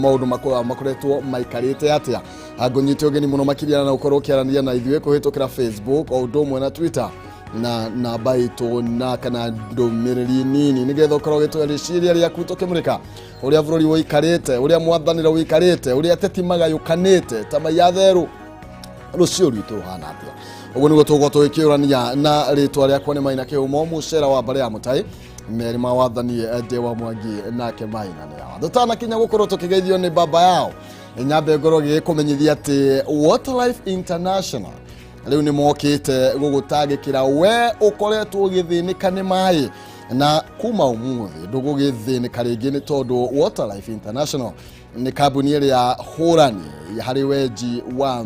Maundu makoretwo maikarite atia? Ngũnyite ũgeni mũno makĩria na ũkorwo ũkĩaranĩria na ithuĩ kũhĩtũkĩra Facebook o ũndũ ũmwe na Twitter na namba itũ na kana ndũmĩrĩri nini, nĩgetha ũkorwo ũgĩtũhe rĩciria rĩaku tũkĩmũrĩka ũrĩa bũrũri ũikarĩte, ũrĩa mwathanĩre ũikarĩte, ũrĩa ateti magayũkanĩte ta mai atherũ, rũciũ rwitũ rũhana atĩa? Ũguo nĩguo tũgũkorwo tũgĩkĩũrania. Na rĩtwa rĩakwa nĩ Maina Kĩhumo, mũcera wa mbarĩ ya mũtai merĩ ma wathani Ndewa Mwangi nake Maina nĩ yawa. Tũtanakinya gũkorwo tũkĩgeithio nĩ baba yao, nyambe ngorwo gĩkũmenyithia atĩ Waterlife International rĩu nĩ mokĩte gũgũtangĩkĩra we ũkoretwo ũgĩthĩnĩka nĩ maĩ, na kuma ũmũthĩ ndũgũgĩthĩnĩka rĩngĩ, nĩ tondũ Waterlife International nĩ kambuni ĩrĩa hũrani harĩ wenji wa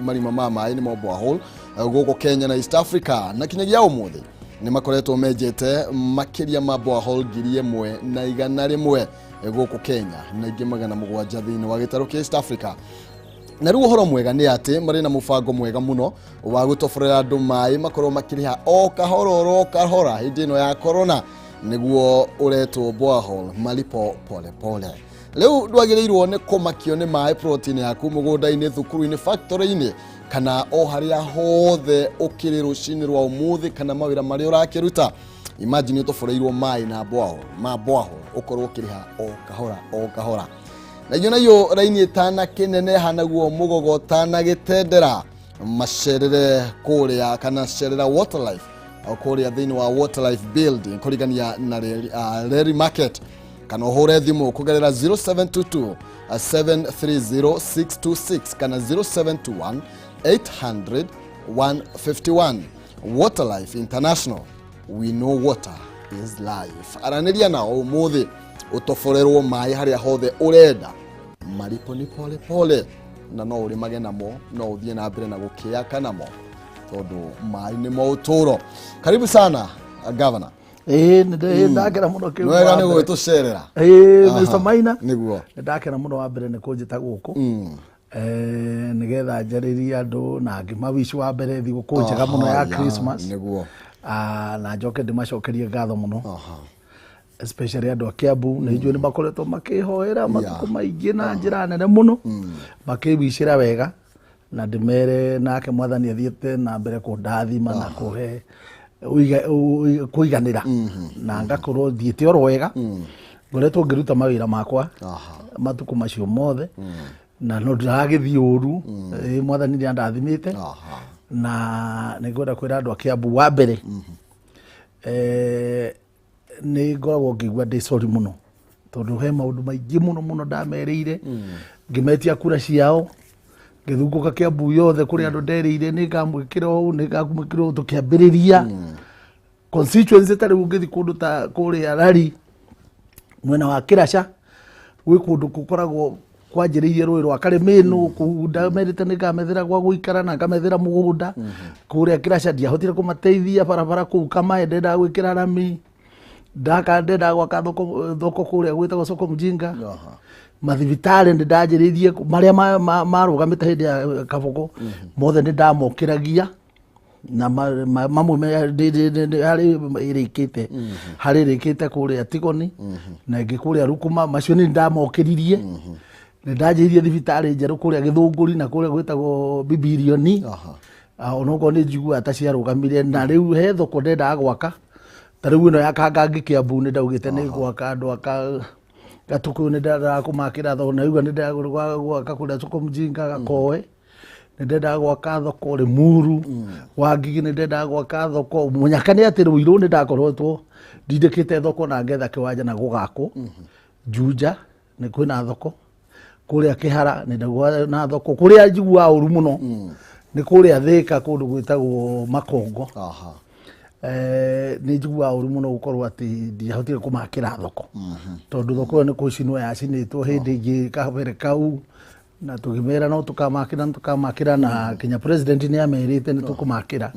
marima ma maĩ, nĩ borehole, gũkũ Kenya na East Africa, na kinyagia ũmũthĩ nĩ makoretwo menjete makĩria ma borehole 1,100 gũkũ Kenya na ingĩ 700 thĩinĩ wa gĩtarũ kĩa East Africa. Na rĩu ũhoro mwega nĩ atĩ marĩ na mũbango mwega mũno wa gũtoborera andũ maĩ, makorwo makĩrĩha o kahora oro kahora hĩndĩ ĩno ya corona, nĩguo ũretwo borehole malipo pole pole. Rĩu ndwagĩrĩirwo nĩ kũmakio nĩ maĩ plot-inĩ yaku, mũgũnda-inĩ, thukuru-inĩ, factory-inĩ kana o harĩa hothe ũkĩrĩ rũcinĩ rwa ũmũthĩ kana mawĩra marĩa ũrakĩruta. Imagine ũtoboreirwo maĩ na borehole ma borehole, ũkorwo ũkĩrĩha o kahora o kahora. Na inyuĩ nayo raini ĩtanakĩneneha naguo mũgogo ũtanagĩtendera, macerere kũrĩa kana cerera Waterlife o kũrĩa thĩinĩ wa Waterlife building kũrigania na Reri Market, kana ũhũre thimũ kũgerera 0722 730 626 kana 0721 800 151. Waterlife International, we know water is life. Aranĩria nao ũmũthĩ ũtoborerwo maĩ harĩa hothe ũrenda, malipo ni pole pole, na no ũrĩmage namo, no ũthiĩ na mbere na gũkĩaka namo, tondũ maĩ nĩmo ũtũũro. Karibu sana, governor. Ĩĩ, nĩ ndakena mũno kĩu. Nĩ wega nĩ gũgĩtũcerera. Ĩĩ, Mr. Maina. Nĩguo. Nĩ ndakena mũno wa mbere nĩ kũnjĩta gũkũ nĩgetha njarĩrie andũ na ngĩmawici wa mbere thigũkũ njega mũno ya Christmas. Ah, na njoke ndĩmacokerie ngatho mũno, especially andũ a Kiambu. Nĩ njũĩ nĩ makoretwo makĩhoera matukũ maingĩ na njĩra nene mũno, makĩwicĩra wega, na ndĩmere nake Mwathani athiĩte na mbere kũndathima na kũhe kũiganĩra na ngakorwo thiĩte oro wega. Ngoretwo ngĩruta mawĩra makwa matukũ macio mothe na no ndiragĩthiĩ ũru. Mwathani nĩ andathimĩte. Na nĩ ngwenda kwĩra andũ a Kiambu wa mbere, nĩ ngoragwo ngĩigua ndĩ sorry mũno, tondũ he maũndũ maingĩ mũno mũno ndamerĩire ngĩmetia kura ciao, ngĩthungũka Kiambu yothe kũrĩ andũ nderĩire nĩ ngamwĩkĩra ũũ, nĩ ngamwĩkĩra ũũ. Tũkĩambĩrĩria constituency, ta rĩu ngĩthiĩ kũndũ ta kũrĩa Rari mwena wa Kĩraca, gwĩ kũndũ gũkoragwo kwanjĩrĩirie rũĩ rwa Karĩmĩnũ, kũu ndamerĩte nĩ ngamethera gwa gũikara na ngamethera mũgũnda kũrĩa Kĩraca. Ndiahotire kũmateithia. Barabara kũu Kamae ndendaga gwĩkĩra rami, ndaka ndendaga gwaka thoko, thoko kũrĩa gwĩtagwo Soko Mjinga. Mathibitarĩ nĩ ndanjĩrĩirie marĩa marũgamĩte hĩndĩ ya Kabogo mothe, nĩ ndamokĩragia na mamwe harĩ ĩrĩkĩte, harĩ ĩrĩkĩte kũrĩa Tigoni na ĩngĩ kũrĩa Rukuma. Macio nĩ ndamokĩririe. Nĩ ndanjĩrĩirie thibitarĩ njerũ kũrĩa Gĩthũngũri na kũrĩa gwĩtagwo Bibilioni. Onokorwo nĩ njiguaga ta ciarũgamire. Na rĩu he thoko ndendaga gwaka, ta rĩu ĩno ya Kangangi Kiambu, nĩ ndaugĩte nĩ gwaka andũ aka Gatukũ, nĩ ndendaga kũmakĩra thoko, na igua nĩ ndendaga gwaka kũrĩa Soko Mjinga Gakoe, nĩ ndendaga gwaka thoko Limuru Wangigi, nĩ ndendaga gwaka thoko Mũnyaka. Nĩ atĩ Rũirũ nĩ ndakoretwo ndindĩkĩte thoko na ngetha kĩwanja na gũgakwo. Juja nĩ kwĩna thoko, kũrĩa Kĩhara nĩ ndagwa na thoko. Kũrĩa njiguaga ũru mũno nĩ kũrĩa Thĩka, kũndũ gwĩtagwo Makongo. Nĩ njiguaga ũru mũno gũkorwo atĩ ndiahotire kũmakĩra thoko, tondũ thoko ĩyo nĩ gũcinwo yacinĩtwo hĩndĩ ĩngĩ kabere kau, na tũkĩmera no tũkamakĩra, nĩ tũkamakĩra, na kinya president nĩ amerite nĩ tũkũmakĩra.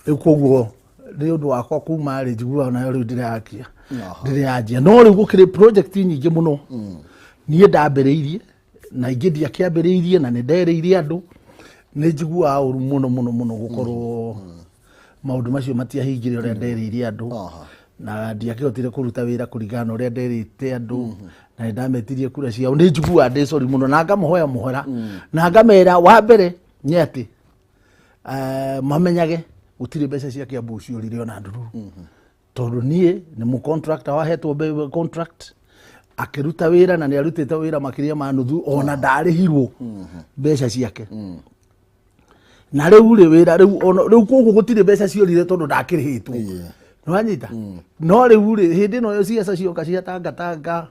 Rĩu koguo nĩ ũndũ wakwa kuma rĩ, njiguaga nayo rĩu ndĩrakia ndĩranjia. No rĩu gũkĩrĩ project nyingĩ mũno niĩ ndambĩrĩirie na ingĩ ndiakĩambĩrĩirie na nĩ nderĩire andũ. Nĩ njiguaga ũru mũno mũno mũno gũkorwo maũndũ macio matiahingire ũrĩa nderĩire andũ, na ndiakĩhotire kũruta wĩra kũringana na ũrĩa nderĩte andũ. Na nĩ ndametirie kura ciao, nĩ njiguaga ndĩ sorry mũno na ngamũhoya mũhera na ngamera wa mbere nĩ atĩ mamenyage gũtirĩ mbeca cia Kiambu ciorire ona ndururu, tondũ niĩ nĩ mũ contractor wahetwo contract akĩruta wĩra, na nĩ arutĩte wĩra makĩria ma nuthu, ona ndarĩhirwo mbeca ciake. Na rĩu rĩ wĩra rĩu ona rĩu koguo gũtirĩ mbeca ciorire tondũ ndakĩrĩhĩtwo. Nĩwanyita? No rĩu rĩ, hĩndĩ ĩno ciaca cioka cia tangatanga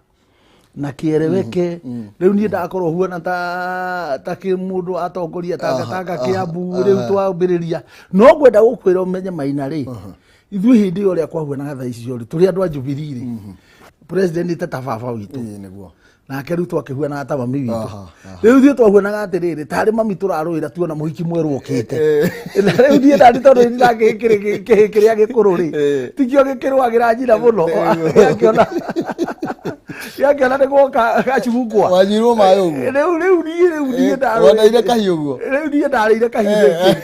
na kĩereweke, rĩu niĩ ndakorwo huana ta kĩ mũndũ atongoria tangatanga Kĩambu. Rĩu twambĩrĩria, no ngwenda gũkwĩra ũmenye Maina rĩ, ithuĩ hĩndĩ ĩyo ũrĩa kwahuanaga thaa icio rĩ, tũrĩ andũ a Jubilee rĩ, president ta baba witũ. Ĩĩ, nĩguo. Nake rĩu twakĩhuanaga ta mami witũ. Rĩu ithuĩ twahuanaga atĩrĩrĩ, tarĩ mami tũrarũĩra tuona mũhiki mwerũ okĩte. Na rĩu niĩ nani, tondũ ndina kĩhĩ kĩrĩa gĩkũrũ rĩ, tikĩo gĩkĩrũagĩra nyina mũno, gĩakĩona nĩ gwoka gacungwa. Wanyuirwo maĩ ũguo. Rĩu niĩ Woneire kahiũ ũguo. Rĩu niĩ ndarĩire kahiũ.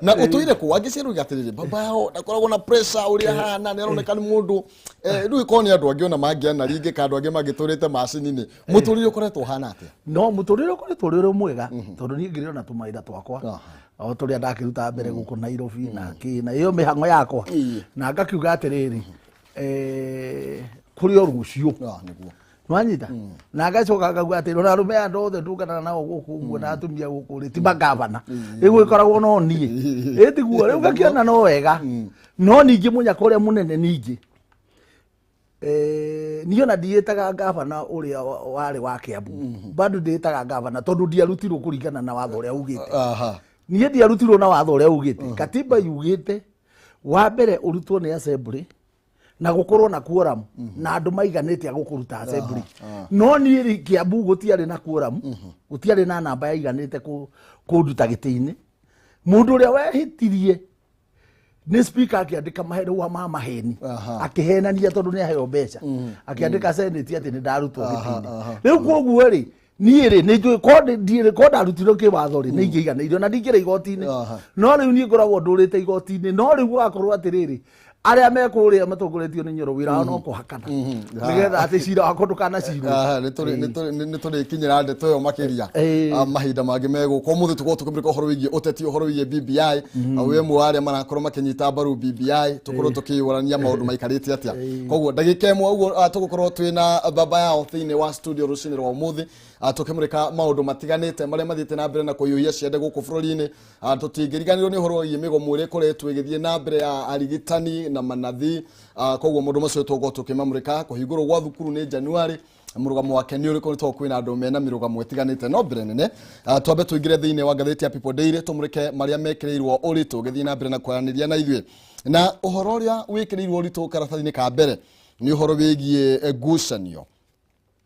Na ũtũire kũ angĩciarwo atĩrĩrĩ, baba yao ndakoragwo na pressure ũrĩa ahana, nĩ aroneka nĩ mũndũ rĩu ĩkorwo nĩ andũ angĩ ona mangĩana ringĩka, andũ angĩ mangĩtũrĩte macini-inĩ, mũtũrĩre ũkoretwo ũhana atĩa? No mũtũrĩre ũkoretwo ũrĩ ũrĩ mwega, tondũ niĩ ngĩrĩ ona tũmawĩra twakwa o tũrĩa ndakĩruta mbere gũkũ Nairobi na kĩ na ĩyo mĩhang'o yakwa, na ngakiuga atĩrĩrĩ, kũrĩ o rũciũ. Ah, nĩguo. Nwanyita? Na ngacoka ngauga atĩ ona arũme aya andũ othe ndunganaga nao gũkũ ũguo na atumia gũkũ rĩ, ti magavana rĩu gũgĩkoragwo no niĩ, ĩ tiguo? Rĩu ngakĩona no wega, no ningĩ mũnyaka ũrĩa mũnene ningĩ, niĩ ona ndiĩtaga gavana ũrĩa warĩ wa Kiambu, bado ndĩĩtaga gavana tondũ ndiarutirwo kũringana na watho ũrĩa ugĩte. Niĩ ndiarutirwo na watho ũrĩa ugĩte. Katiba yugĩte wa mbere ũrutwo nĩ assembly na gũkorwo na quorum na andũ maiganĩte a gũkũruta assembly. No niĩ rĩ, Kiambu gũtiarĩ na quorum, gũtiarĩ na namba yaiganĩte kũnduta gĩtĩ-inĩ. Mũndũ ũrĩa wehĩtirie nĩ speaker, akĩandĩka maherũa ma maheni, akĩhenania tondũ nĩ aheo mbeca, akĩandĩka senate atĩ nĩ ndarutwo gĩtĩ-inĩ. Rĩu koguo rĩ, niĩ rĩ, nĩ njũĩ ko ndarutirwo kĩwatho rĩ, nĩ ingĩiganĩirio na ndingĩrĩ igoti-inĩ. No rĩu niĩ ngoragwo ndũrĩte igoti-inĩ, no rĩu gũgakorwo atĩrĩrĩ, arĩa me kũrĩa matongoretio nĩ Nyoro, wĩra wao no kũhakana nĩgetha atĩ cira wakwa ndũkanacirwo. Nĩ tũrĩkinyĩra ndeto ĩyo makĩria mahinda mangĩ megũka. Ũmũthĩ tũkorwo tũkĩmũrĩka ũhoro wĩgiĩ ũteti, ũhoro wĩgiĩ BBI. Wĩ ũmwe wa arĩa marakorwo makĩnyita mbaru BBI, tũkorwo tũkĩũrania maũndũ maikarĩte atĩa. Koguo ndagĩka ĩmwe ũguo tũgũkorwo twĩna baba yao thĩinĩ wa studio rũcinĩ rwa ũmũthĩ, tũkĩmũrĩka maũndũ matiganĩte marĩa mathiĩte na mbere na kũhiũhia ciande gũkũ bũrũri-inĩ. Tũtingĩriganĩrwo nĩ ũhoro wĩgiĩ mĩgomo ĩrĩa ĩkoretwo ĩgĩthiĩ na mbere ya arigitani na manathi. Koguo maũndũ macio tũgũkorwo tũkĩmamũrĩka. Kũhingũrwo gwa thukuru nĩ January, mũrũgamo wake nĩ ũrĩkũ? Nĩ tondũ kwĩna andũ mena mĩrũgamo ĩtiganĩte. No mbere nene, twambe tũingĩre thĩinĩ wa ngathĩti ya People Daily, tũmũrĩke marĩa mekĩrĩirwo ũritũ gĩthiĩ na mbere na kwaranĩria na ithuĩ. Na ũhoro ũrĩa wĩkĩrĩirwo ũritũ karatathi-inĩ ka mbere nĩ ũhoro wĩgiĩ ngucanio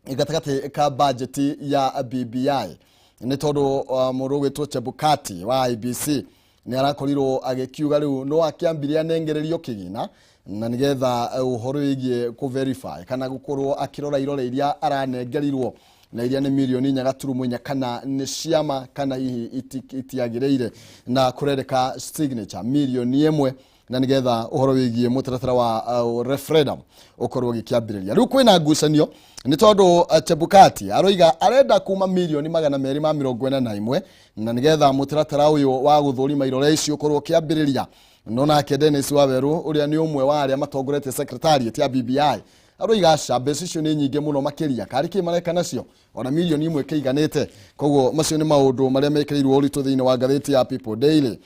gatagatĩ ka bajeti ya BBI, nĩ tondũ mũndũ ũgwĩtwo Chebukati wa IEBC nĩ arakorirwo agĩkiuga rĩu no akĩambire anengererio kĩgĩna na nĩgetha ũhoro wĩgiĩ kũ verify kana gũkorwo akĩrora irore iria aranengerirwo na iria nĩ mirioni 4.4 kana nĩ ciama kana hihi itiagĩrĩire, na kũrereka signature mirioni 1 na nĩgetha ũhoro wĩgiĩ mũtaratara wa referendum ũkorwo ũgĩkĩambĩrĩria. Rĩu kwĩna ngucanio nĩ tondũ Chebukati aroiga arenda kuma mirioni 241 na nĩgetha mũtaratara ũyũ wa gũthũrima irore ici ũkorwo ũkĩambĩrĩria. No nake Dennis Waweru, ũrĩa nĩ ũmwe wa arĩa matongoretie secretariat ya BBI, aroiga aca, mbeca icio nĩ nyingĩ mũno makĩria, karĩ kĩ mareka nacio, ona mirioni 1 kĩiganĩte. Koguo macio nĩ maũndũ marĩa mekĩrĩirwo ũritũ thĩinĩ wa ngathĩti ya People Daily,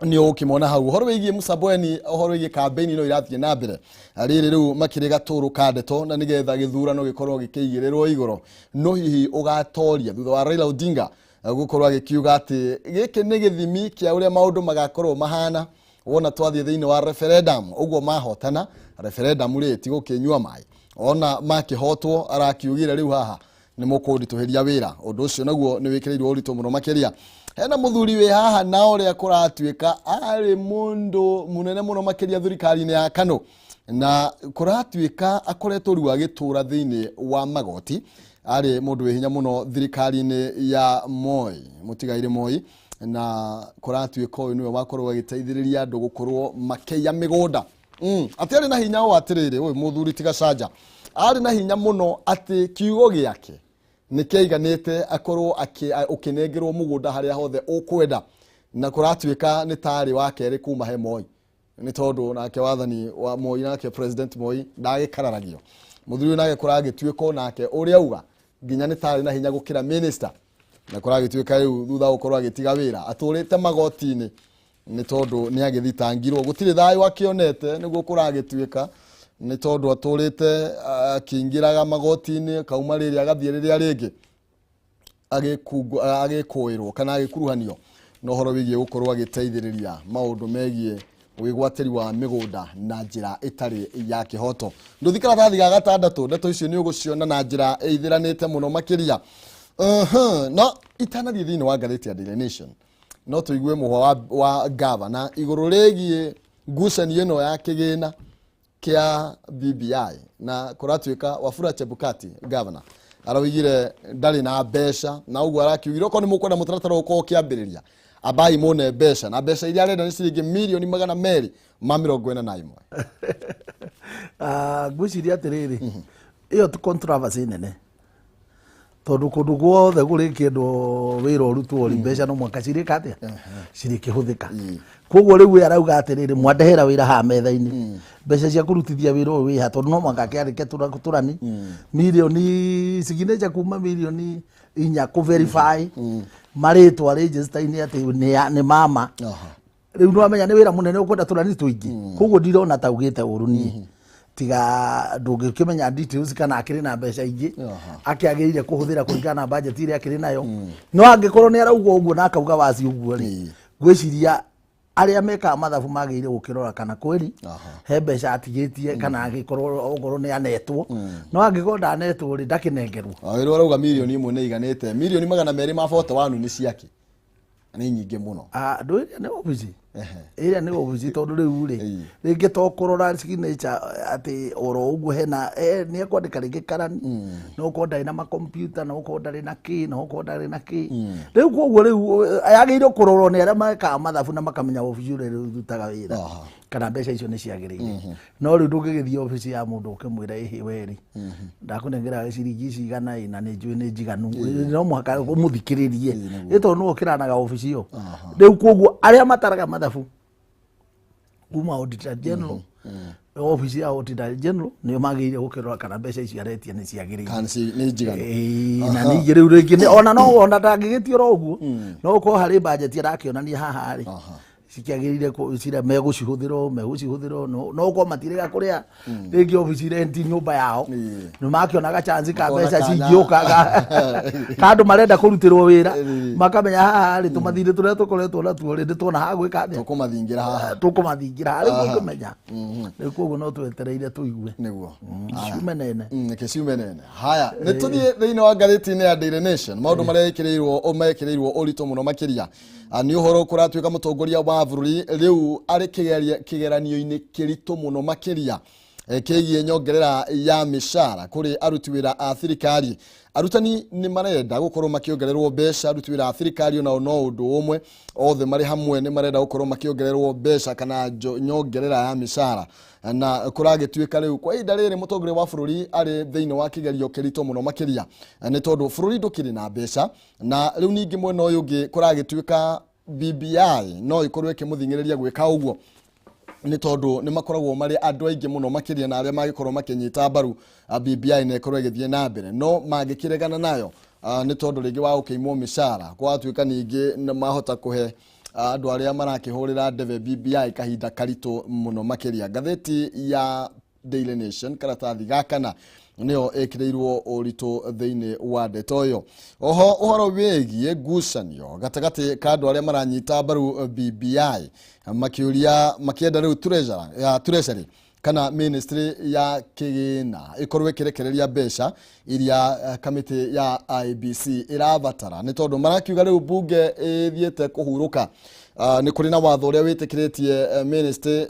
nĩ ũkĩmona hau. Ũhoro wĩgiĩ Musa Bweni, ũhoro wĩgiĩ kambĩini no irathiĩ na mbere rĩrĩ rĩu makĩrĩ gatũrũ ka ndeto na nĩgetha gĩthurano gĩkorwo gĩkĩigĩrĩrwo igũrũ, no hihi ũgatoria thutha wa Raila Odinga gũkorwo agĩkiuga atĩ gĩkĩ nĩ gĩthimi kĩa ũrĩa maũndũ magakorwo mahana wona twathiĩ thĩinĩ wa referendum. Ũguo mahotana referendum rĩ, ti gũkĩnyua maĩ, ona makĩhotwo arakiugire rĩu haha nĩ mũkũnditũhĩria wĩra. Ũndũ ũcio naguo nĩ wĩkĩrĩirwo ũritũ mũno makĩria. Hena mũthuri wĩ haha na ũrĩa kũratuĩka arĩ mũndũ mũnene mũno makĩria thirikari-inĩ ya Kano, na kũratuĩka akoretwo rĩu agĩtũra thĩinĩ wa magoti. Arĩ mũndũ wĩ hinya mũno thirikari-inĩ ya Moi, mũtigairĩ Moi, na kũratuĩka ũyũ nĩwe wakorwo agĩteithĩrĩria andũ gũkorwo makĩiya mĩgũnda. Atĩ arĩ na hinya ũũ atĩrĩrĩ, ũyũ mũthuri ti gacanja. Arĩ na hinya mũno atĩ kiugo gĩake nĩ kĩaiganĩte akorwo ũkĩnengerwo mũgũnda harĩa hothe ũkwenda, na kũratuĩka nĩ tarĩ wa kerĩ kuma he Moi, nĩ tondũ nake wathani wa Moi, nake President Moi ndagĩkararagio. Mũthuri ũyũ nake kũragĩtuĩka nake ũrĩa auga nginya nĩ tarĩ na hinya gũkĩra minister, na kũragĩtuĩka rĩu thutha wa gũkorwo agĩtiga wĩra atũrĩte magoti-inĩ nĩ tondũ nĩ agĩthitangirwo, gũtirĩ thayũ akĩonete. Nĩguo kũragĩtuĩka nĩ tondũ atũrĩte akĩingĩraga magoti-inĩ, kauma rĩrĩa agathiĩ rĩrĩa rĩngĩ, agĩkũĩrwo kana agĩkuruhanio na ũhoro wĩgiĩ gũkorwo agĩteithĩrĩria maũndũ megiĩ wĩgwatĩri wa mĩgũnda na njĩra ĩtarĩ ya kĩhoto. Ndũthi karatathi ga gatandatũ, ndeto icio nĩ ũgũciona na njĩra ĩithĩranĩte mũno makĩria. No itanathiĩ thĩinĩ wa ngathĩti ya Daily Nation, no tũigue mũhwa wa gavana igũrũ rĩgiĩ ngucanio ĩno ya kĩgĩna kĩa BBI, na kũratuĩka Wafula Chebukati governor araugire ndarĩ na mbeca, na ũguo arakiugire okorwo nĩ mũkwenda mũtaratara ũkorwo ũkĩambĩrĩria, ambai mũne mbeca, na mbeca iria arenda nĩ ciringi mirioni 241. Ah, ngwĩciria atĩrĩrĩ, ĩyo ti controversy nene, tondũ kũndũ guothe kũrĩkĩendwo wĩra ũrutwo rĩ, mbeca no mũhaka cirĩka atĩa, cirĩkĩhũthĩka. Koguo rĩu we arauga atĩrĩrĩ, mwandehera wĩra haha metha-inĩ, mbeca cia kũrutithia wĩra ũyũ wĩha? Tondũ no mũhaka akĩandĩke tũrani mirioni signature kuma mirioni 4 kũ verify marĩtwa register-inĩ atĩ nĩ mama. Rĩu nĩwamenya nĩ wĩra mũnene ũkwenda tũrani tũingĩ, koguo ndirona ta ugĩte ũru niĩ, tiga ndũngĩkĩmenya details kana akĩrĩ na mbeca ingĩ akĩagĩrĩire kũhũthĩra kũringana na budget ĩrĩa akĩrĩ nayo. No angĩkorwo nĩ arauga ũguo na akauga waci ũguo rĩ, ngwĩciria arĩa mekaga mathabu magĩrĩire gũkĩrora kana kweri he mbeca atigĩtie, kana angĩkorwo okorwo nĩ anetwo. No angĩkorwo ndanetwo rĩ, ndakĩnengerwo. Wĩrwo arauga 1 mirioni nĩ iganĩte, mirioni 241 nĩ ciake, nĩ nyingĩ mũno. Ah, ndũ ĩrĩa nĩ obici, ĩrĩa nĩ obici, tondũ rĩu rĩ, rĩngĩ to kũrora signature atĩ oro ũguo hena nĩ ekwandĩka rĩngĩ karani, no ũkorwo ndarĩ na makompiuta, no ũkorwo ndarĩ na kĩ, no ũkorwo ndarĩ na kĩ. Rĩu koguo rĩu yagĩrĩirwo kũrorwo nĩ arĩa mekaga mathabu na makamenya obici ũrĩa rĩrutaga wĩra kana mbeca icio nĩ ciagĩrĩire. No rĩu ndũngĩgĩthiĩ obici ya mũndũ ũkĩmwĩra, "Ĩhĩ weri, ndakũnengera ciringi ici 400 na nĩ njũĩ nĩ njiganu." No mũhaka ũmũthikĩrĩrie, ĩ tondũ nĩwe ũkĩranaga obici ĩyo. Rĩu koguo arĩa mataraga mathabu kuma Auditor General, obici ya Auditor General, nĩo magĩrĩire gũkĩrora kana mbeca icio aretia nĩ ciagĩrĩire. Kana nĩ njiganu. Ĩĩ, na ningĩ rĩu rĩngĩ ona no ona ndangĩgĩtio oro ũguo, no ũkorwo harĩ budget arakĩonania haha rĩ, cikĩagĩrĩire cira megũcihũthĩra megũcihũthĩra, no ũkorwo matirĩga kũrĩa rĩngĩ obici rent nyũmba yao, nĩ makĩonaga chance ka Makona mbeca kanya. cingĩũka ka andũ marenda kũrutĩrwo wĩra, makamenya haha rĩ, tũmathirĩ tũrĩa tũkoretwo natuo rĩ, nĩtuona ha gwĩka atĩa. Tũkũmathingĩra haha. Tũkũmathingĩra harĩ kũmenya. Rĩu koguo no twetereire tũigue Nĩguo. Ciume nene. Reke ciume nene. Haya, nĩ tũthiĩ thĩinĩ wa ngathĩti-inĩ ya Daily Nation, maũndũ marĩa mekĩrĩirwo ũritũ mũno makĩria. Ah, nĩ ũhoro kũratuĩka mũtongoria wa bũrũri rĩu arĩ kĩgeranio-inĩ kĩritũ mũno makĩria kĩgiĩ nyongerera ya mĩcara kũrĩ aruti wĩra a thirikari. Arutani nĩ marenda gũkorwo makĩongererwo mbeca, aruti wĩra a thirikari onao no ũndũ ũmwe, othe marĩ hamwe nĩ marenda gũkorwo makĩongererwo mbeca kana nyongerera ya mĩcara. Na kũragĩtuĩka rĩu kwa ihinda rĩrĩ mũtongoria wa bũrũri arĩ thĩinĩ wa kĩgerio kĩritũ mũno makĩria, nĩ tondũ bũrũri ndũkĩrĩ na mbeca, na rĩu ningĩ mwena ũyũ ũngĩ kũragĩtuĩka BBI no ĩkorwo ĩkĩmũthing'ĩrĩria gwĩka ũguo, nĩ tondũ nĩ makoragwo marĩ andũ aingĩ mũno makĩria na arĩa mangĩkorwo makĩnyita mbaru BBI na ĩkorwo ĩgĩthiĩ na mbere, no mangĩkĩregana nayo nĩ tondũ rĩngĩ wa gũkĩimwo mĩcara, gwatuĩka ningĩ nĩ mahota kũhe andũ arĩa marakĩhũrĩra ndebe BBI kahinda karitũ mũno makĩria. Ngathĩti ya Daily Nation karatathi ga kana nĩyo ĩkĩrĩirwo ũritũ thĩinĩ wa ndeto ĩyo. Oho ũhoro wĩgiĩ ngucanio gatagatĩ ka andũ arĩa maranyita mbaru BBI makĩũria makĩenda rĩu treasurer, ya treasury kana ministry ya kĩgĩna ĩkorwo ĩkĩrekereria mbeca iria kamĩtĩ ya IEBC ĩrabatara, nĩ tondũ marakiuga rĩu bunge ĩthiĩte kũhurũka. Nĩ kũrĩ na watho ũrĩa wĩtĩkĩrĩtie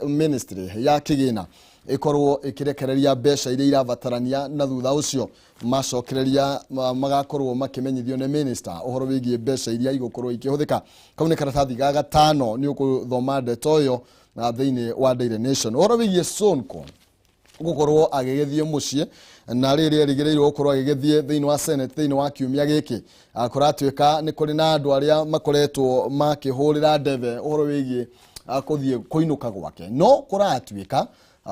ministry ya kĩgĩna ĩkorwo ĩkĩrekereria mbeca iria irabatarania, na thutha ũcio macokereria magakorwo makĩmenyithio nĩ minister ũhoro wĩgiĩ mbeca iria igũkorwo ikĩhũthĩka. Kau nĩ karatathi ga gatano, nĩ ũkũthoma ndeto ĩyo na thĩinĩ wa Daily Nation. Ũhoro wĩgiĩ Sonko. Gũkorwo agĩgĩthiĩ mũciĩ na rĩrĩ erĩgĩrĩirwo gũkorwo agĩgĩthiĩ thĩinĩ wa Senate thĩinĩ wa kiumia gĩkĩ. Kũratuĩka nĩ kũrĩ na andũ arĩa makoretwo makĩhũrĩra ndebe ũhoro wĩgiĩ kũthiĩ kũinũka gwake, no kũratuĩka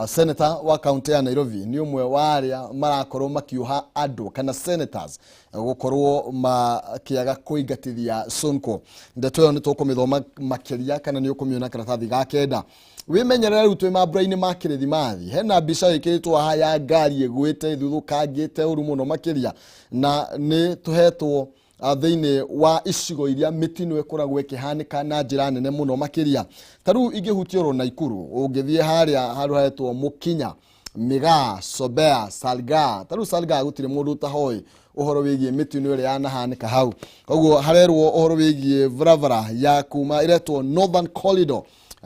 senator wa kaunti ya Nairobi nĩ ũmwe wa arĩa marakorwo makiũha andũ kana senators gũkorwo makĩaga kũingatithia Sonko. Ndeto ĩyo nĩ tũkũmĩthoma makĩria kana nĩ ũkũmĩona karatathi ga kenda. Wĩmenyerere rĩu twĩ mambura-inĩ ma kĩrĩthimathi, hena mbica ĩkĩrĩtwo haha ya ngari ĩgwĩte ĩthuthũkangĩte ũru mũno makĩria, na nĩ tũhetwo thĩinĩ wa icigo iria mĩtino ĩkoragwo ĩkĩhanĩka na njĩra nene mũno makĩria. Ta rĩu ingĩhutia oro Naikuru, ũngĩthiĩ harĩa handũ haretwo Mũkinya, Migaa, Sobea, Salgaa. Ta rĩu Salgaa gũtirĩ mũndũ ũtahoĩ ũhoro wĩgiĩ mĩtino ĩrĩa yanahanĩka hau. Koguo harerwo ũhoro wĩgiĩ barabara ya kuma ĩretwo Northern Corridor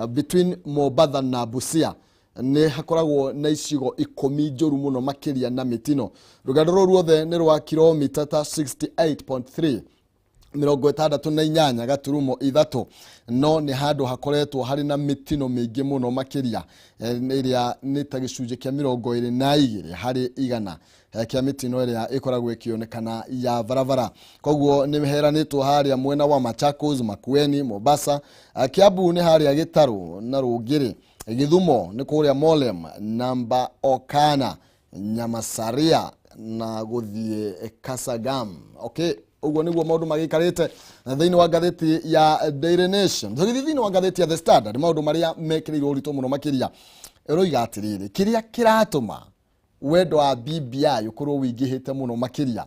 between Mombatha na Busia, nĩ hakoragwo na icigo 10 njũru mũno makĩria na mĩtino. Rũgendo rũrũ ruothe nĩ rwa kilomita ta 68.3, 68.3, no nĩ handũ hakoretwo harĩ na mĩtino mĩingĩ mũno makĩria, ĩrĩa nĩ ta gĩcunjĩ kĩa 22% kĩa mĩtino ĩrĩa ĩkoragwo ĩkĩonekana ya barabara. Koguo nĩ heranĩtwo harĩa mwena wa Machakos, Makueni, Mombasa, Kiambu nĩ harĩa Gĩtarũ na Rũngĩrĩ, Gĩthumo nĩ kũrĩa Molem, Namba Okana, Nyamasaria na gũthiĩ Kasagam. Okay, ũguo nĩguo maũndũ magĩikarĩte thĩinĩ wa ngathĩti ya Daily Nation. Tũgĩthiĩ thĩinĩ wa ngathĩti ya The Standard, maũndũ marĩa mekĩrĩirwo ũritũ mũno makĩria ĩroiga atĩrĩrĩ, kĩrĩa kĩratũma wendo wa BBI ũkorwo wĩingĩhĩte mũno makĩria,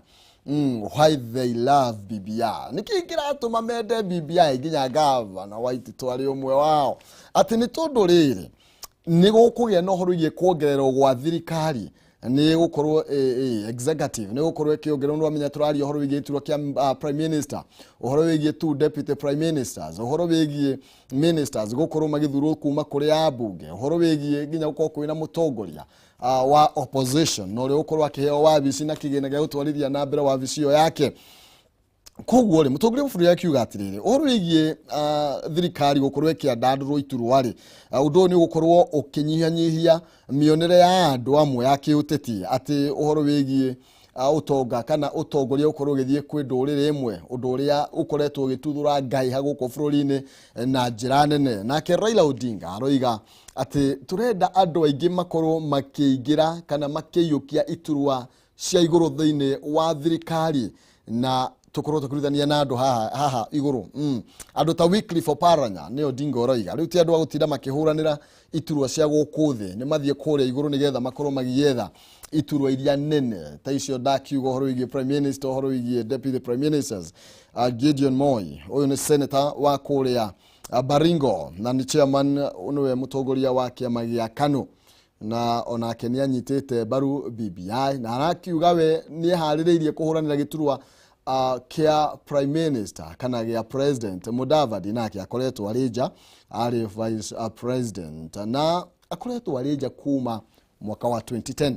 why they love BBI, nĩkĩ kĩratũma mende BBI nginya gavana Waititũ arĩ ũmwe wao, atĩ nĩ tondũ rĩrĩ nĩ gũkũgĩa na ũhoro wĩgiĩ kuongererwo gwa thirikari, nĩ gũkorwo executive nĩ gũkorwo ĩkĩongererwo. Nĩ wamenya tũraria ũhoro wĩgiĩ gĩturwa kĩa prime minister, ũhoro wĩgiĩ two deputy prime ministers, ũhoro wĩgiĩ ministers gũkorwo magĩthurwo kuma kũrĩ ambunge, ũhoro wĩgiĩ nginya gũkorwo kwĩna mũtongoria wa opposition na ũrĩa ũgũkorwo akĩheo wabici na kĩgĩna gĩa gũtwarithia na mbere wabici ĩyo yake. Koguo rĩ, mũtongoria wa bũrũri akiuga atĩrĩrĩ, ũhoro wĩgiĩ thirikari gũkorwo ĩkĩandandũrwo iturwa rĩ, ũndũ ũyũ nĩ ũgũkorwo ũkĩnyihanyihia mĩonere ya andũ amwe ya kĩũteti atĩ ũhoro wĩgiĩ ũtonga kana ũtongoria ũkorwo ũgĩthiĩ kwĩ ndũrĩrĩ ĩmwe, ũndũ ũrĩa ũkoretwo ũgĩtuthũra ngaiha gũkũ bũrũri-inĩ na njĩra nene. Nake Raila Odinga aroiga atĩ tũrenda andũ aingĩ makorwo makĩingĩra kana makĩiyũkia iturwa cia igũrũ thĩinĩ wa thirikari na tũkorwo tũkĩrutithania na andũ haha, haha igũrũ. Andũ ta Wycliffe Oparanya nĩ Odinga ũroiga rĩu ti andũ a gũtinda makĩhũranĩra iturwa cia gũkũ thĩ, nĩ mathiĩ kũrĩa igũrũ nĩgetha makorwo magĩetha iturwa iria nene ta icio ndakiuga, ũhoro wĩgiĩ prime minister, ũhoro wĩgiĩ deputy prime ministers. Gideon Moi ũyũ nĩ senator wa kũrĩa Baringo na nĩ chairman, nĩwe mũtongoria wa kĩama gĩa KANU, na onake nĩ anyitĩte mbaru BBI na arakiuga we nĩ eharĩrĩirie kũhũranĩra gĩturwa kĩa prime minister kana gĩa president. Mudavadi nake akoretwo arĩ nja, arĩ vice president na akoretwo arĩ nja kuma mwaka wa 2010.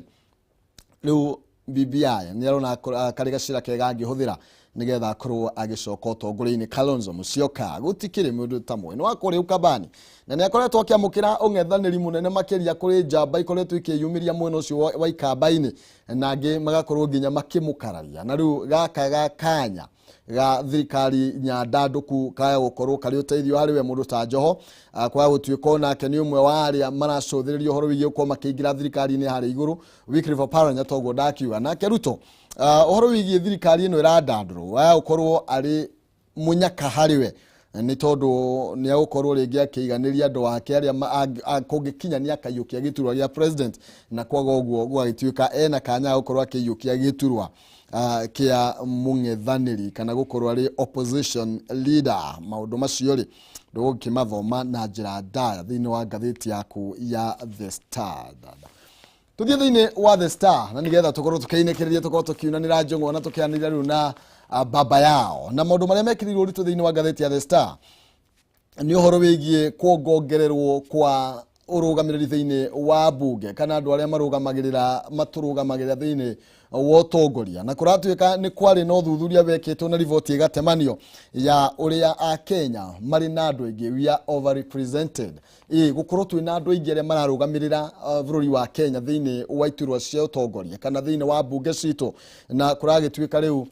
Rĩu BBI nĩ arona karĩ gacĩra kega angĩhũthĩra nĩgetha akorwo agĩcoka ũtongoria-inĩ. Kalonzo Musyoka gũtikĩrĩ mũndũ ta mũĩ nĩ wa kũrĩa Ukambani na nĩ akoretwo akĩamũkĩra ũng'ethanĩri mũnene makĩria kũrĩ njamba ikoretwo ikĩyumĩria mwena ũcio wa Ikamba-inĩ na angĩ magakorwo nginya makĩmũkararia, na rĩu gaka ga kanya ga thirikari nyandandũku kaya gũkorwo karĩ ũteithio harĩ we. Mũndũ ta Joho, kwaga gũtuĩka onake nĩ ũmwe wa arĩa maracũthĩrĩria ũhoro wĩgiĩ gũkorwo makĩingĩra thirikari-inĩ harĩa igũrũ. Wycliffe Oparanya toguo ndakiuga. Nake Ruto, ũhoro wĩgiĩ thirikari ĩno ĩrandandũrwo waya gũkorwo arĩ mũnyaka harĩ we nĩ tondũ nĩ agũkorwo rĩngĩ akĩiganĩria andũ ake arĩa kũngĩkinya nĩ akaiyũkia gĩturwa gĩa president, na kwaga ũguo gũgagĩtuĩka ena kanya ga gũkorwo akĩiyũkia gĩturwa kĩa mũng'ethanĩri kana gũkorwo arĩ opposition leader. Maũndũ macio rĩ, ndũgũkĩmathoma na njĩra ndaya thĩinĩ wa ngathĩti yaku ya The Standard. Tuthiĩ thĩinĩ wa The Star na nĩgetha tũkorwo tũkĩinĩkĩrĩria, tũkorwo tũkiunanĩra njũng'wa na tũkĩanĩrĩra rĩu na baba yao na maũndũ marĩa mekĩrĩirwo ũritũ thĩinĩ wa ngathĩti ya The Star nĩ ũhoro wĩgiĩ kuongongererwo kwa Ũrũgamĩrĩri thĩinĩ wa bunge kana andũ arĩa marũgamagĩrĩra matũrũgamagĩrĩra thĩinĩ wa ũtongoria, na kũratuĩka nĩ kwarĩ na ũthuthuria wekĩtwo na riboti ĩgatemanio ya ũrĩa Akenya marĩ na andũ aingĩ, we are overrepresented, ĩ gũkorwo twĩna andũ aingĩ arĩa mararũgamĩrĩra bũrũri wa Kenya thĩinĩ wa iturwa cia ũtongoria kana thĩinĩ wa bunge citũ. Na kũragĩtuĩka rĩu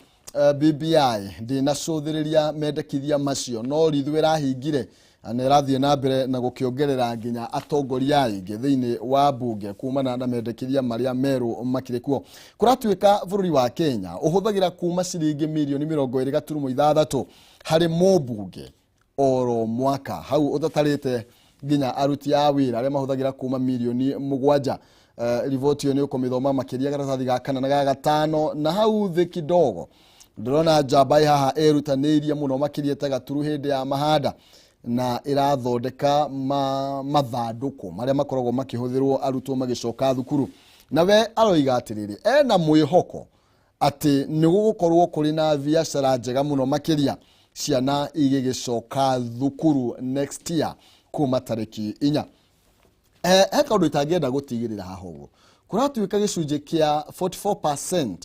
BBI ndĩnacũthĩrĩria mendekithia macio, no rithu ĩrahingire na ĩrathiĩ na mbere na gũkĩongerera nginya atongoria aingĩ thĩinĩ wa bunge kumana na mendekithia marĩa merũ makĩrĩ kuo. Kũratuĩka bũrũri wa Kenya ũhũthagĩra kuma ciringi mirioni 20.6 harĩ mũmbunge oro mwaka, hau ũtatarĩte nginya aruti a wĩra arĩa mahũthagĩra kuma mirioni 7. Riboti ĩyo nĩ ũkũmĩthoma makĩria karatathi ga kana na ga gatano. Na hau thĩ kidogo ndĩrona njamba ĩ haha ĩrutanĩirie mũno makĩria ta gaturu hĩndĩ ya mahanda na ĩrathondeka mathandũkũ marĩa makoragwo makĩhũthĩrwo arutwo magĩcoka thukuru, na we aroiga atĩrĩrĩ, ena mwĩhoko atĩ nĩ gũgũkorwo kũrĩ na biacara njega mũno makĩria ciana igĩgĩcoka thukuru next year kuma tarĩki 4. He kaũndũ itangĩenda gũtigĩrĩra haha ũguo. Kũratuĩka gĩcunjĩ kĩa 44%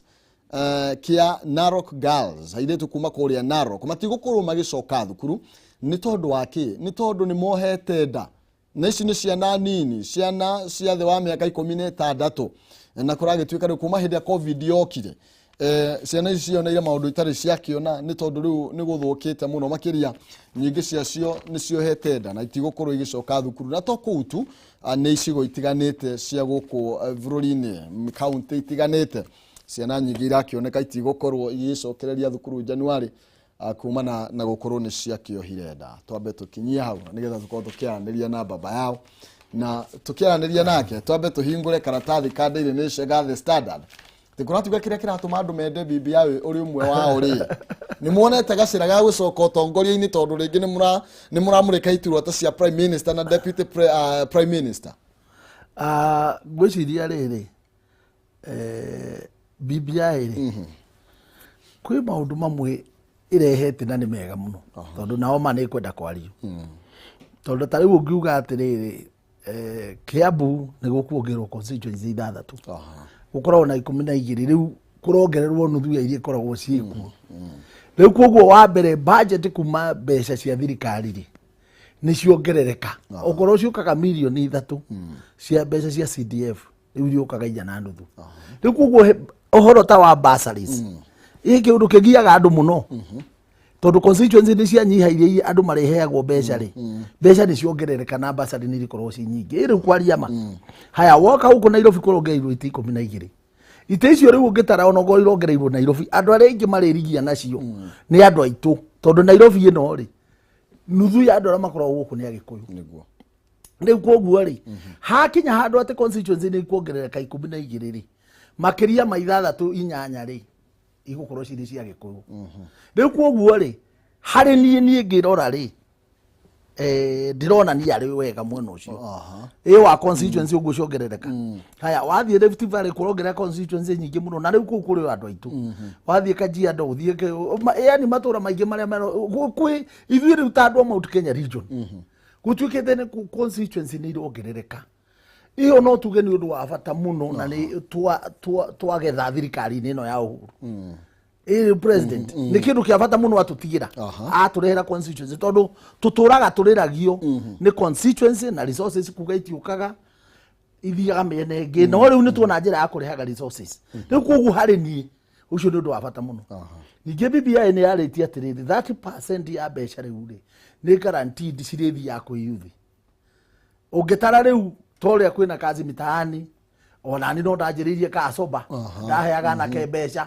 kĩa Narok girls, airĩtu kuma kũrĩa Narok, matigũkorwo magĩcoka thukuru. Nĩ tondũ wa kĩ? Nĩ tondũ nĩ mohete nda, na ici nĩ ciana nini, ciana cia thĩ wa mĩaka 16. Na kũragĩtuĩka rĩu kuma hĩndĩ ya COVID yokire, ciana ici cioneire maũndũ itarĩ ciakĩona, nĩ tondũ rĩu nĩ gũthũkĩte mũno makĩria. Nyingĩ ciacio nĩ ciohete nda na itigũkorwo igĩcoka thukuru. Na to kũu tu, nĩ icigo itiganĩte cia gũkũ bũrũri-inĩ, kaunti itiganĩte, ciana nyingĩ irakĩoneka itigũkorwo igĩcokereria thukuru Januari kumana na gũkorwo nĩ ciakĩohire nda. Twambe tũkinyie hau nĩgetha tũkorwo tũkĩaranĩria na baba yao na tũkĩaranĩria nake twambe tũhingũre karatathi ka Daily Nation ga The Standard. Tĩkũratuga kĩrĩa kĩratũma andũ mende BBI ũrĩ ũmwe wao rĩ, nĩ muonete gacĩra ga gũcoka ũtongoria-inĩ, tondũ rĩngĩ nĩ mũramũrĩka iturwa ta cia prime minister na deputy prime minister? Ngwĩciria rĩrĩ, BBI rĩ, kwĩ maũndũ mamwe ĩrehete na nĩ mega mũno, tondũ nao ma nĩ kwenda kwario, tondũ ta rĩu ũngiuga atĩrĩrĩ, Kiambu nĩ gũkuongererwo constituency ithathatũ, gũkoragwo na 12, rĩu kũrongererwo nuthu ya iria ikoragwo ciĩkuo rĩu. Koguo wa mbere, budget kuma mbeca cia thirikari rĩ, nĩ ciongerereka. Okorwo ciũkaga mirioni 3 cia mbeca cia CDF, rĩu iriũkaga 4.5. Rĩu koguo ũhoro ta wa bursaries, ĩ kĩũndũ kĩgiaga andũ mũno, tondũ constituency nĩ cianyiha iria andũ marĩheagwo mbeca rĩ, mbeca nĩ ciongerereka na bursary nĩ irikorwo ci nyingĩ. Ĩ rĩu kwaria ma, haya, woka gũkũ Nairobi kũrongereirwo itĩ 12. Itĩ icio rĩu ũngĩtara, ona okorwo irongereirwo Nairobi, andũ arĩa aingĩ marĩrigia nacio nĩ andũ aitũ, tondũ Nairobi ĩno rĩ, nuthu ya andũ arĩa makoragwo gũkũ nĩ Agĩkũyũ. Rĩu koguo rĩ, hakinya handũ atĩ constituency nĩ ikuongerereka 12 rĩ, makĩria ma ithathatũ inyanya rĩ, igũkorwo cirĩ cia Gĩkũyũ. Rĩu koguo rĩ, harĩ niĩ ngĩrora rĩ, ndĩrona niĩ arĩ wega mwena ũcio ĩ wa constituency ũguo ciongerereka. Haya, wathiĩ Rift Valley, kũrongerera constituency nyingĩ mũno, na rĩu kũu kũrĩ o andũ aitũ. Wathiĩ Kajiado, ũthiĩ yani matũra maingĩ marĩa kwĩ ithuĩ rĩu ta andũ a Mount Kenya region, gũtuĩkĩte nĩ constituency nĩ irongerereka. Iyo no tuge nĩ ũndũ wa bata mũno, na nĩ twagetha thirikari-inĩ ĩno ya Uhuru. Ĩ president nĩ kĩndũ kĩa bata mũno atũtigĩra, atũrehera constituency, tondũ tũtũraga tũrĩragio nĩ constituency na resources, kuga itiũkaga, ithiaga mĩena ĩngĩ. No rĩu nĩ tuona njĩra ya kũrehaga resources. Rĩu koguo harĩ niĩ ũcio nĩ ũndũ wa bata mũno. Ningĩ BBI nĩ yarĩtie atĩrĩrĩ, 30% ya mbeca rĩu rĩ, nĩ guaranteed cirĩthiaga kwĩ youth. Ũngĩtara rĩu ta ũrĩa kwĩna kazi mitaani, onani no ndanjĩrĩirie kacoba, ndaheaga anake mbeca.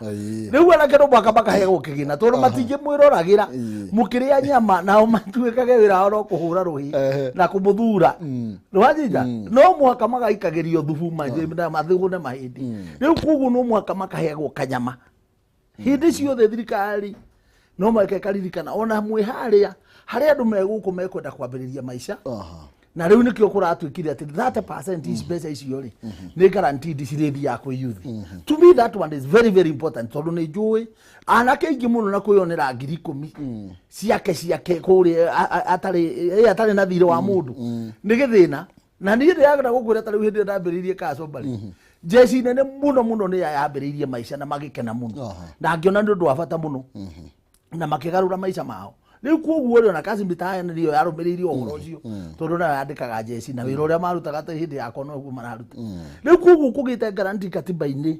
Rĩu anake no mũhaka makaheagwo kĩgĩna, tondũ matingĩmwĩroragĩra mũkĩrĩa nyama nao matuĩkage wĩra wao no kũhũra rũhĩ na kũmũthura. Nĩwanyita? No mũhaka magaikagĩrio thubu na mathũgũne mahĩndĩ. Rĩu koguo no mũhaka makaheagwo kanyama hĩndĩ ciothe. Thirikari no meke karirikana ona mwĩ harĩa harĩa andũ me gũkũ mekwenda kwambĩrĩria maica. Na rĩu nĩkĩo kũratuĩkire atĩ 30% ici, mbeca icio rĩ, nĩ guaranteed cirĩthiaga kwĩ youth. To me that one is very very important, tondũ nĩ njũĩ anake aingĩ mũno na kwĩyonera 10,000 ciake ciake kũrĩa atarĩ na thirĩ wa mũndũ nĩ gĩthĩna. Na niĩ ndĩragenda gũkwĩra ta rĩu hĩndĩ ĩrĩa ndambĩrĩirie Kacombari, jeshi nene mũno mũno nĩ yambĩrĩirie maica na magĩkena mũno, na ngĩona nĩ ũndũ wa bata mũno, na makĩgarũra maica mao. Rĩu koguo rĩ, ona kazi mitaani nĩyo yarũmĩrĩirie ũhoro ũcio, tondũ nayo yandĩkaga jeshi na wĩra ũrĩa marutaga ta hĩndĩ yakwa noguo mararuta. Rĩu koguo kũgĩte guarantee katiba-inĩ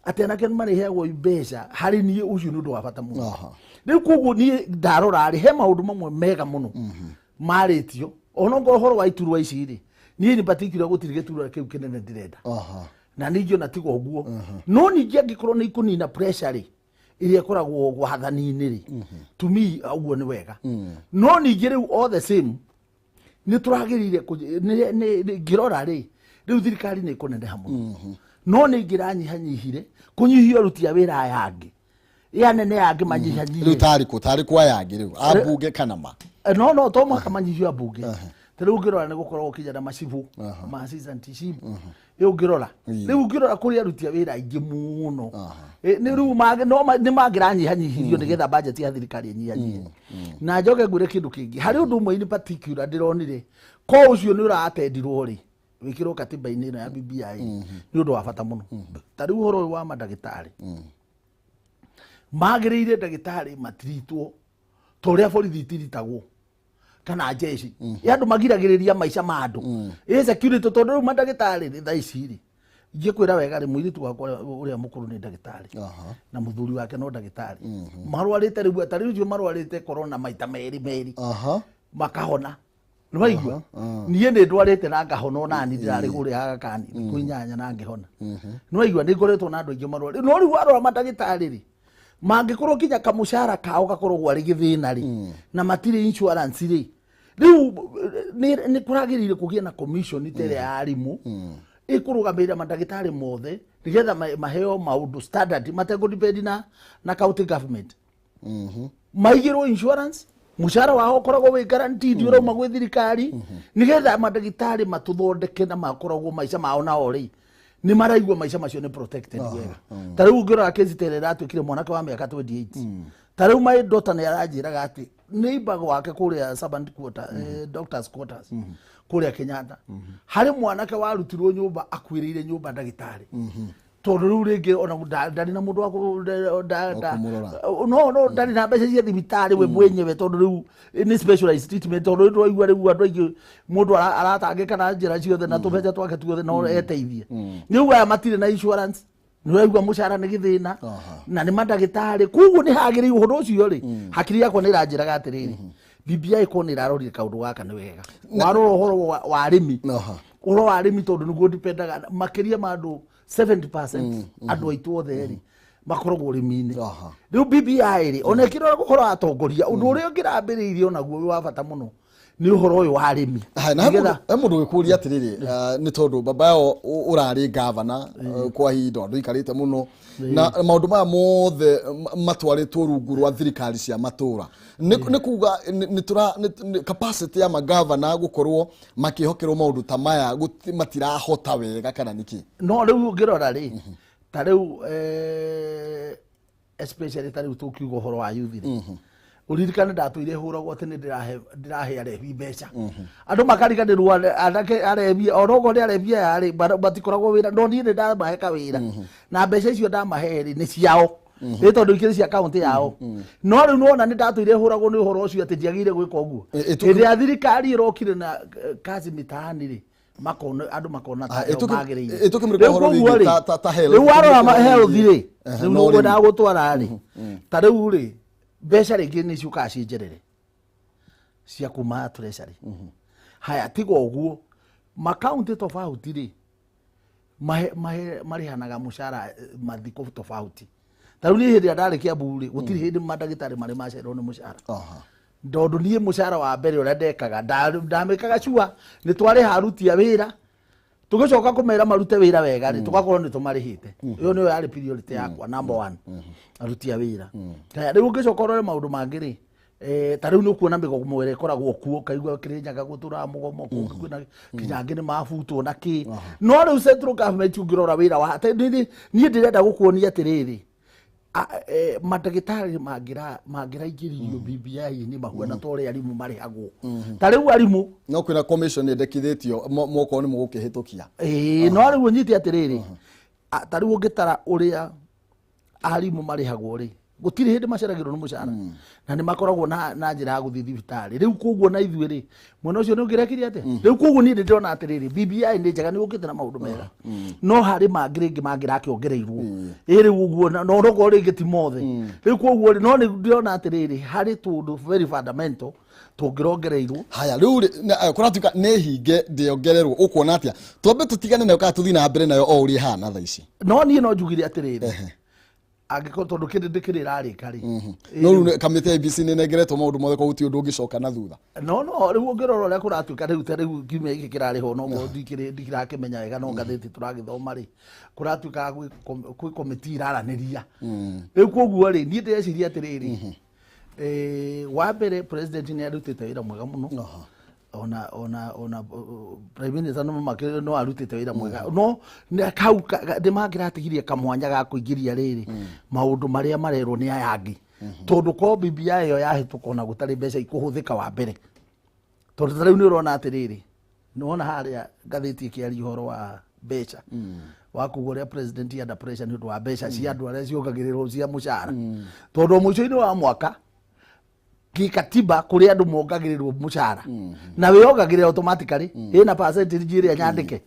atĩ anake nĩ marĩheagwo mbeca, harĩ niĩ ũcio nĩ ũndũ wa bata mũno. Rĩu koguo niĩ ndarora rĩ, he maũndũ mamwe mega mũno marĩtio, onokorwo ũhoro wa iturwa ici rĩ, niĩ in particular gũtirĩ gĩturwa kĩu kĩnene ndĩrenda. Na ningĩ ona tiga ũguo, no ningĩ angĩkorwo nĩ ikũnina pressure rĩ, ĩrĩa ĩkoragwo wathani-inĩ rĩ, to me ũguo nĩ wega. No ningĩ rĩu all the same nĩ tũragĩrĩire ngĩrora rĩ, rĩu thirikari nĩ ĩkũneneha mũno, no nĩ ingĩranyihanyihire kũnyihia aruti a wĩra aya angĩ, ĩ anene angĩ manyihanyihie. Rĩu tarĩ kũ, tarĩ kwa yangĩ rĩu ambunge kana ma? No to mũhaka manyihio ambunge. Ta rĩu ũngĩrora nĩ gũkoragwo kinya na macibũ, ma assistant chief. Rĩu ũngĩrora, rĩu ũngĩrora kũrĩ aruti a wĩra aingĩ mũno. Nĩ rĩu no nĩ mangĩranyihanyihirio nĩgetha budget ya thirikari ĩnyihanyihe. Na njoke ngwĩre kĩndũ kĩngĩ, harĩ ũndũ ũmwe in particular ndĩronire ko ũcio nĩ ũratendirwo rĩ, wĩkĩrwo katiba-inĩ ĩno ya BBI, nĩ ũndũ wa bata mũno. Ta rĩu ũhoro ũyũ wa mandagĩtarĩ, magĩrĩire ndagĩtarĩ matiritwo ta ũrĩa borithi itiritagwo kana jeshi, ĩ andũ magiragĩrĩria maica ma andũ, ĩ security, tondũ rĩu mandagĩtarĩ rĩ, thaa ici rĩ, ingĩkwĩra wega rĩ, mũirĩtu wakwa ũrĩa mũkũrũ nĩ ndagĩtarĩ, na mũthuri wake no ndagĩtarĩ. Marwarĩte rĩu, ta rĩu ũcio marwarĩte corona maita merĩ merĩ, makahona. Nĩwaigua, niĩ nĩ ndwarĩte na ngahona, onani ndĩrarĩ kũrĩa Aga Khan thikũ 8 na ngĩhona. Nĩwaigua, nĩ ngoretwo na andũ aingĩ marwarĩ, no rĩu warora mandagĩtarĩ rĩ, mangĩkorwo nginya kamũcara kao gakoragwo arĩ gĩthĩna rĩ, na matirĩ insurance rĩ, rĩu nĩ kũragĩrĩire kũgĩe na commission ta ĩrĩa ya arimũ ĩkũrũgamĩrĩra mandagĩtarĩ mothe, nĩgetha maheo maũndũ standard matekũdepend na county government, maigĩrwo insurance, mũcara wao ũkoragwo wĩ guaranteed ũrauma gwĩ thirikari, nĩgetha mandagĩtarĩ matũthondeke na makoragwo maica mao nao rĩ, nĩ maraigua maica macio nĩ protected wega. Ta rĩu ũngĩrora kesi ta ĩrĩa ĩratuĩkire mwanake wa mĩaka 28, ta rĩu my daughter nĩ aranjĩraga atĩ neighbor wake kũrĩa servant quarter, doctors quarters kũrĩa Kenyatta, harĩ mwanake warutirwo nyũmba akuĩrĩire nyũmba ndagĩtarĩ, tondũ rĩu rĩngĩ ona ndarĩ na mũndũ wa kũmũrora. No ndarĩ na mbeca cia thibitarĩ we mwenyewe, tondũ rĩu nĩ specialized treatment, tondũ rĩu twaigua rĩu andũ aingĩ mũndũ aratangĩka na njĩra ciothe na tũbeca twake tuothe no eteithie. Rĩu aya matirĩ na insurance, nĩ ũraigua mũcara nĩ gĩthĩna, na nĩ mandagĩtarĩ. Koguo nĩ hagĩrĩire ũhoro ũcio rĩ, hakiri yakwa nĩ ĩranjĩraga atĩrĩrĩ, BBI korwo nĩ ĩrarorire kaũndũ gaka nĩ wega. Warora ũhoro wa arĩmi, ũhoro wa arĩmi, tondũ nĩguo ndipendaga makĩria ma andũ 70% andũ aitũ othe rĩ, makoragwo ũrĩmi-inĩ. Rĩu BBI rĩ, ona ĩkĩrora ũhoro wa atongoria, ũndũ ũrĩa ũngĩrambĩrĩirie onaguo wĩ wa bata mũno nĩ ũhoro ũyũ wa arĩmi. Haya, na he mũndũ wĩkũria atĩrĩrĩ, nĩ tondũ baba yao ũrarĩ gavana kwa ihinda andũ ikarĩte mũno, na maũndũ maya mothe matwarĩtwo rungu rwa thirikari cia matũra, nĩ kuga nĩ tũra capacity ya magavana gũkorwo makĩhokerwo maũndũ ta maya matirahota wega, kana nĩkĩ? No rĩu ũngĩrora rĩ, ta rĩu especially ta rĩu tũkiuga ũhoro wa youth rĩ, ũririkane ndatũire hũragwo atĩ nĩ ndĩrahe arebi mbeca, andũ makariganĩrwo anake arebi onokorwo nĩ arebi aya rĩ, matikoragwo wĩra, no niĩ nĩ ndamahe kawĩra, na mbeca icio ndamahe rĩ, nĩ ciao nĩ tondũ ikĩrĩ cia kaunti yao. No rĩu nĩwona nĩ ndatũire hũragwo nĩ ũhoro ũcio atĩ ndiagĩrĩire gwĩka ũguo. Hĩndĩ ya thirikari ĩrokire na kazi mitaani rĩ, makona andũ makona ta magĩrĩire. Ĩtũkĩmũrĩka Rĩu ũhoro koguo wĩgiĩ rĩ, ta health, rĩu warora ũhoro health wĩgiĩ- rĩ, rĩu na nĩguo ũrĩmi. ndagũtwara rĩ, ta rĩu rĩ, mbeca rĩngĩ nĩ ciũkaga ciĩ njerere cia kuma treasury. Haya, tiga ũguo, makaunti tofauti rĩ, marĩhanaga mũcara mathikũ tofauti. Ta rĩu niĩ hĩndĩ ĩrĩa ndarĩ Kiambu rĩ, gũtirĩ hĩndĩ mandagĩtarĩ marĩ macererwo nĩ mũcara, tondũ niĩ mũcara wa mbere ũrĩa ndekaga, ndamĩkaga cua nĩ twarĩha aruti a wĩra, tũgĩcoka kũmera marute wĩra wega rĩ, tũgakorwo nĩ tũmarĩhĩte. Ĩyo nĩyo yarĩ priority yakwa number one, aruti a wĩra. Haya, rĩu ũngĩcoka ũrore maũndũ mangĩ rĩ, ta rĩu nĩ ũkuona mĩgomo ĩrĩa ĩkoragwo kuo, ũkaigua Kĩrĩnyaga gũtũraga mũgomo, kũngĩ kwĩna kinya angĩ nĩ mabutwo na kĩ. No rĩu central government ũngĩrora wĩra wa niĩ ndĩrenda gũkuonia atĩrĩrĩ, Mandagĩtarĩ mangĩraingĩririo BBI-inĩ mahuana ta ũrĩa arimũ marĩhagwo, ta rĩu arimũ. No kwĩna commission ĩndekithĩtio mokorwo nĩ mũgũkĩhĩtũkia. Ĩĩ, no rĩu ũnyite atĩrĩrĩ, ta rĩu ũngĩtara ũrĩa arimũ marĩhagwo rĩ, gũtirĩ hĩndĩ maceragĩrwo nĩ mũcara na nĩ makoragwo na njĩra ya gũthiĩ thibitarĩ. Rĩu koguo na ithuĩ rĩ, mwena ũcio nĩ ũngĩrekire atĩa? Rĩu koguo niĩ ndĩrona atĩrĩrĩ, BBI nĩ njega, nĩ ũkĩte na maũndũ mega, no harĩ mangĩ rĩngĩ mangĩrakĩongereirwo. Ĩ rĩu ũguo no onokorwo rĩngĩ ti mothe. Rĩu koguo rĩ, no nĩ ndĩrona atĩrĩrĩ, harĩ tũndũ very fundamental tũngĩrongereirwo. Haya, rĩu rĩ, kũratuĩka nĩ hinge ndĩongererwo, ũkuona atĩa? Twambe tũtigane nayo kana tũthiĩ na mbere nayo o ũrĩa ĩhana thaa ici? No niĩ no njugire atĩrĩrĩ, angĩkorwo tondũ kĩndũ ndĩkĩrĩ ĩrarĩka rĩ. No rĩu kamĩtĩ ya IEBC nĩ ĩnengeretwo maũndũ mothe, koguo ti ũndũ ũngĩcoka na thutha. No rĩu ũngĩrora ũrĩa kũratuĩka rĩu, ta rĩu kiumia gĩkĩ kĩrarĩhwo, no korwo ndikĩrakĩmenya wega, no ngathĩti tũragĩthoma rĩ, kũratuĩka gwĩ komiti iraranĩria rĩu. Koguo rĩ, niĩ ndĩreciria atĩrĩrĩ, wa mbere president nĩ arutĩte wĩra mwega mũno, ona prime minister no arutĩte wĩra mwega, no nĩ kau nĩ mangĩratigirie kamwanya ga kũingĩria rĩrĩ maũndũ marĩa marerwo nĩ aya angĩ, tondũ ko BBI ĩyo yahĩtũka ona gũtarĩ mbeca ikũhũthĩka wa mbere, tondũ ta rĩu nĩ ũrona atĩrĩrĩ, nĩwona harĩa ngathĩti ĩkĩaria ũhoro wa mbeca wa kuga ũrĩa president under pressure nĩ ũndũ wa mbeca cia andũ arĩa ciongagĩrĩrwo cia mũcara, tondũ o mũico-inĩ wa mwaka gĩkatiba kũrĩ andũ mongagĩrĩrwo mũcara na wĩongagĩrĩra automatically ĩna percentage ĩrĩa nyandĩke.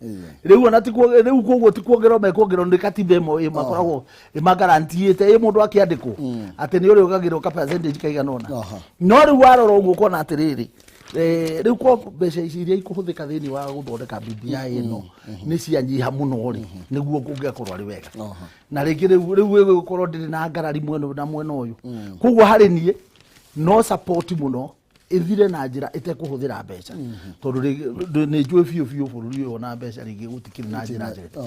Rĩu ona rĩu koguo ti kuongererwo mekuongererwo, nĩ katiba ĩmwe ĩmakoragwo ĩmagarantiĩte ĩ mũndũ akĩandĩkwo atĩ nĩ ũrĩongagĩrĩrwo ka percentage kaigana ũna. No rĩu warora ũguo ũkona atĩrĩrĩ, rĩu kwa mbeca ici iria ikũhũthĩka thĩinĩ wa gũthondeka BBI ĩno nĩ cianyiha mũno rĩ, nĩguo kũngĩakorwo arĩ wega. Na rĩngĩ rĩu ĩgũkorwo ndĩrĩ na ngarari mwena ũyũ na mwena ũyũ. Koguo harĩ niĩ no support mũno ĩthire na njĩra ĩtekũhũthĩra mbeca, tondũ nĩ njũĩ biũ biũ bũrũri ũyũ ona mbeca rĩngĩ gũtikĩrĩ na njĩra njega.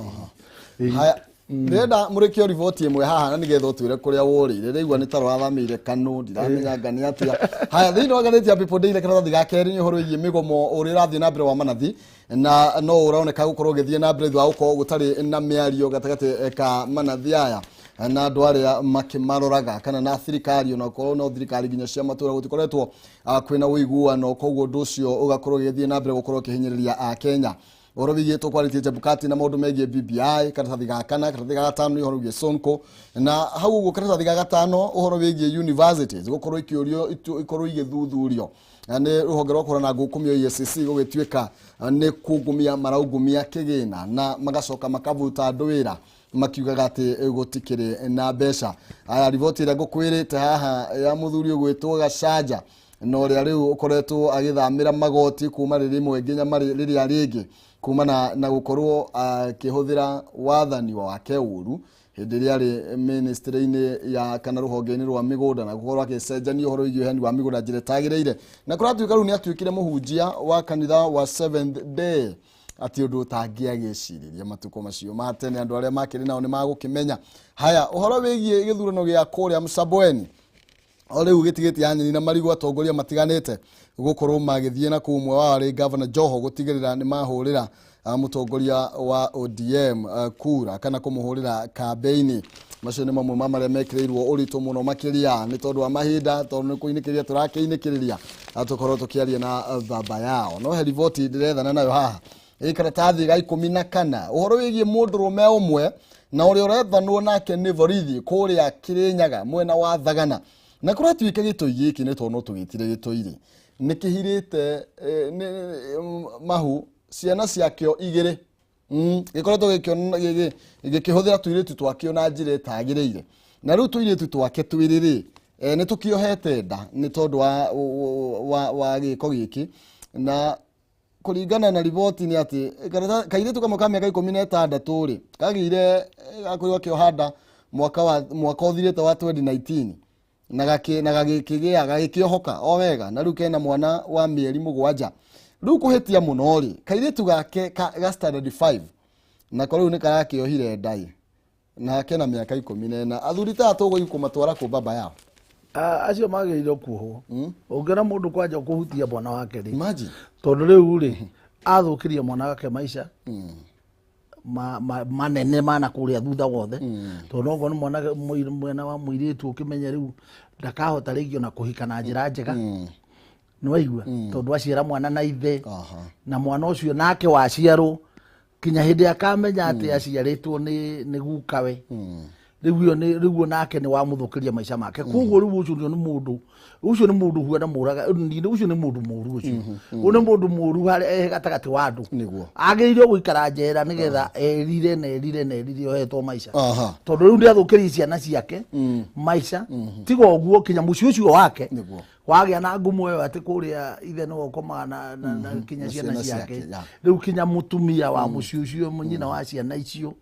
Haya, ndĩrenda mũrĩkio riboti ĩmwe haha na nĩgetha ũtwĩre kũrĩa wũrĩire. Rĩigua nĩ ta rũrathamĩire Kanu, ndiramenya nga nĩ atĩa. Haya, thĩinĩ wa ngathĩti ya People Daily karatathi ga kerĩ nĩ ũhoro wĩgiĩ mĩgomo ũrĩa ũrathiĩ na mbere wa manathi, na no ũroneka gũkorwo ũgĩthiĩ na mbere thutha wa gũkorwo gũtarĩ na mĩario gatagatĩ ka manathi aya na andũ arĩa makĩmaroraga kana na thirikari, ona korwo no thirikari nginya cia matũra gũtikoretwo kwĩna ũiguano. Koguo ũndũ ũcio ũgakorwo ũgĩthiĩ na mbere gũkorwo ũkĩhinyĩrĩria Akenya. Ũhoro wĩgiĩ tũkwarĩtie Chebukati na maũndũ megiĩ BBI, karatathi ga kana. Karatathi ga gatano nĩ ũhoro wĩgiĩ Sonko, na hau ũguo karatathi ga gatano ũhoro wĩgiĩ universities gũkorwo ikĩũrio ikorwo igĩthuthurio na nĩ rũhonge rwa kũhũrana ngũkũmio EACC, gũgĩtuĩka nĩ kungumia maraungumia kĩgĩna na magacoka makabuta andũ wĩra makiugaga atĩ gũtikĩrĩ na mbeca. Aya, riboti ĩrĩa ngũkwĩrĩte haha ya mũthuri ũgwĩtwo Gachanja na ũrĩa rĩu ũkoretwo agĩthamĩra magoti kuma rĩrĩmwe nginya rĩrĩa rĩngĩ kumana na gũkorwo akĩhũthĩra wathani wake ũru hĩndĩ ĩrĩa arĩ ministry-inĩ ya kana rũhonge-inĩ rwa mĩgũnda, na gũkorwo agĩcenjania ũhoro wĩgiĩ ũheani wa mĩgũnda njĩra ĩtagĩrĩire, na kũratuĩka rĩu nĩ atuĩkire mũhunjia wa kanitha wa Seventh Day, atĩ ũndũ ũtangĩagĩciririe matukũ macio ma tene. Andũ arĩa makĩrĩ nao nĩ magũkĩmenya. Haya, ũhoro wĩgiĩ gĩthurano gĩa kũrĩa Msambweni o rĩu gĩtigĩti ya nyeni na marigũ, atongoria matiganĩte gũkorwo magĩthiĩ na kũu, ũmwe wao arĩ Governor Joho, gũtigĩrĩra nĩ mahũrĩra mũtongoria wa ODM kura kana kũmũhũrĩra kambĩini. Macio nĩ mamwe ma marĩa mekĩrĩirwo ũritũ mũno makĩria nĩ tondũ wa mahinda, tondũ nĩ kũinĩkĩrĩria tũrakĩinĩkĩrĩria tũkorwo tũkĩaria na baba yao. No he riboti ndĩrethana nayo haha ĩ karatathi ga 14, ũhoro wĩgiĩ mũndũrũme ũmwe na ũrĩa ũrethanwo nake nĩ borithi kũrĩa Kĩrĩnyaga mwena wa Thagana, na kũratuĩka gĩtoi gĩkĩ nĩ tondũ no tũgĩtire gĩtoi rĩ, nĩ kĩhirĩte mahu ciana ciakĩo igĩrĩ. Gĩkoretwo gĩkĩhũthĩra tũirĩtu twakĩo na njĩra ĩtagĩrĩire, na rĩu tũirĩtu twake twĩrĩ rĩ, nĩ tũkĩohete nda nĩ tondũ wa gĩko gĩkĩ. Na kũringana na riboti nĩ atĩ kairĩtu kamwe ka mĩaka 16 rĩ, kagĩire gakorirwo gakĩoha nda mwaka ũthirĩte wa 2019 na gagĩkĩgĩa gagĩkĩohoka o wega, na rĩu kena mwana wa mĩeri 7. Rĩu kũhĩtia mũno rĩ, kairĩtu gake ga standard 5 nako rĩu nĩ karakĩohire ndai na kena mĩaka 14. Athuri ta tũgũthiĩ kũmatwara kũ baba yao? Acio magĩrĩirwo kuohwo. Ũngĩona mũndũ kwanja kũhutia mwana wake rĩ, Imagine. Tondũ rĩu rĩ, athũkĩria mwana wake maica. manene mana kũrĩa thutha wothe, tondũ nokorwo nĩ mwana mwena wa mũirĩtu, ũkĩmenye rĩu ndakahota rĩngĩ ona kũhika na njĩra njega, nĩ waigua, tondũ aciara mwana na ithe, na mwana ũcio nake waciarwo kinya hĩndĩ akamenya atĩ aciarĩtwo nĩ gukawe, rĩu ĩyo rĩu nake nĩ wamũthũkĩria maica make. Koguo rĩu ũcio nĩ mũndũ, ũcio nĩ mũndũ huana mũraga, ũcio nĩ mũndũ mũru, ũcio ũyũ nĩ mũndũ mũru harĩ gatagatĩ wa andũ. Agĩrĩirwo gũikara njera nĩgetha erire na erire na erire ohetwo maica, tondũ rĩu nĩ athũkĩrie ciana ciake maica. Tiga ũguo, kinya mũciĩ ũcio wake wagĩa na ngumo ĩyo atĩ kũrĩa ithe nĩwe ũkomaga na kinya na ciana ciana ciake. Ciake, ya. Rĩu kinya mũtumia wa mũciĩ ũcio, nyina wa ciana icio,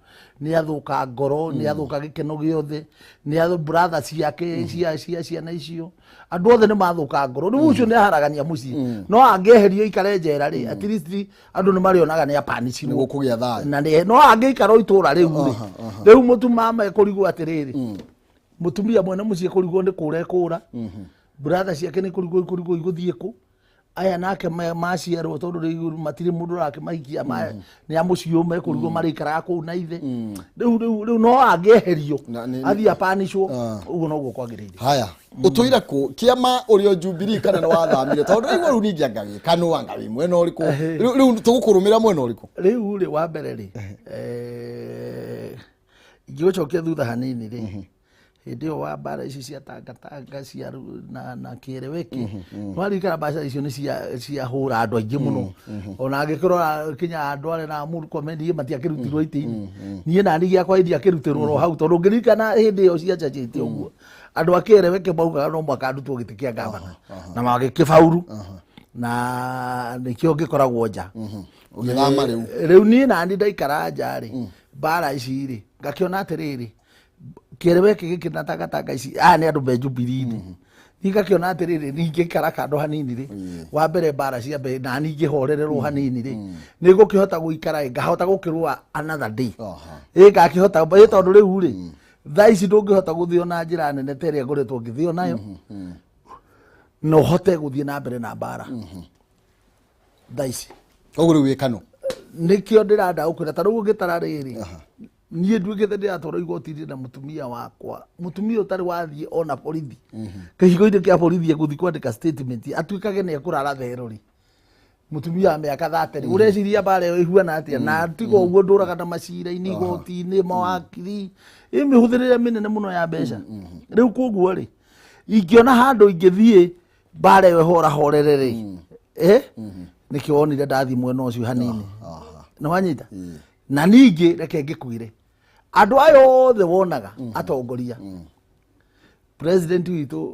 nĩ athũka ngoro, nĩ athũka gĩkeno gĩothe, nĩ brother ciake cia ciana icio, andũ othe nĩ mathũka ngoro. Rĩu ũcio nĩ aharagania mũciĩ. No angĩeherio ikare njera rĩ, at least andũ nĩ marĩonaga nĩ apanicirwo. Nĩguo kũgĩa thayũ. Na nĩ no angĩikara o itũra rĩu rĩ, rĩu mũtumama kũrigwo atĩrĩrĩ, mũtumia mwene mũciĩ kũrigwo nĩ kũra ekũra, brother ciake nĩ kũrigwo igũthiĩ kũ, aya nake maciarwo, tondũ rĩu matirĩ mũndũ ũrakĩmahikia, nĩ a mũciĩ ũmwe, kũrigwo marĩikaraga kũu na ithe. Rĩu no angĩeherio athiĩ apanicwo, ũguo noguo kwagĩrĩire. Haya, ũtũire kũ? Kĩama ũrĩ o Jubilee kana nĩ wathamire? Tondũ rĩu rĩu ningĩ anga wĩ Kanu, anga wĩ mwena ũrĩkũ? Rĩu tũgũkũrũmĩra mwena ũrĩkũ? Rĩu rĩ, wa mbere rĩ, ingĩgũcokia thutha hanini rĩ, hĩndĩ ĩyo wa mbara ici cia tangatanga cia na kĩereweke, nĩwaririkana mbaca icio nĩ ciahũra andũ aingĩ mũno, ona angĩkĩrora kinya andũ arĩa na Murkomen matiakĩrutirwo itĩ-inĩ, niĩ nani gĩakwa ndiakĩrutĩrwo ro hau, tondũ ngĩririkana hĩndĩ ĩyo cianjanjĩte ũguo, andũ a kĩereweke maugaga no mũhaka ndutwo gĩtĩ kĩa gavana, na magĩkĩbauru, na nĩkĩo ngĩkoragwo nja. Ũgĩthama rĩu? Rĩu niĩ nani ndaikara nja rĩ, mbara ici rĩ, ngakĩona atĩrĩrĩ, kĩereweke gĩkĩ na tangatanga ici, aya nĩ andũ me Jubilee-inĩ. Niĩ ngakĩona atĩrĩrĩ, ningĩikara kando hanini rĩ, wa mbere mbara ciambe nani ngĩhorererwo hanini rĩ, nĩ ngũkĩhota gũikara ĩ, ngahota gũkĩrũa another day. Ĩ ngakĩhota ĩ, tondũ rĩu rĩ, thaa ici ndũngĩhota gũthĩo na njĩra nene ta ĩrĩa ngoretwo ngĩthĩo nayo na ũhote gũthiĩ na mbere na mbara thaa ici. Koguo rĩu wĩ Kanu? Nĩkĩo ndĩranda gũkwĩra, ta rĩu ũngĩtara rĩrĩ, niĩ nduĩkĩte ndĩratwarwo igoti-inĩ na mũtumia wakwa, mũtumia ũtarĩ wathiĩ ona borithi, kĩhingo-inĩ kĩa borithi egũthiĩ kwandĩka statement, atuĩkage nĩ ekũrara thero rĩ, mũtumia wa mĩaka 30, ũreciria mbara ĩyo ĩhuana atĩa? Na tiga ũguo, ndũraga na macira-inĩ, igoti-inĩ, mawakiri, ĩ mĩhũthĩrĩre mĩnene mũno ya mbeca. Rĩu koguo rĩ, ingĩona handũ ingĩthiĩ mbara ĩyo ĩhorahorere rĩ, nĩkĩo wonire ndathiĩ mwena ũcio hanini. Nĩ wanyita? Na ningĩ reke ngĩkwĩre, andũ aya othe wonaga atongoria, president witũ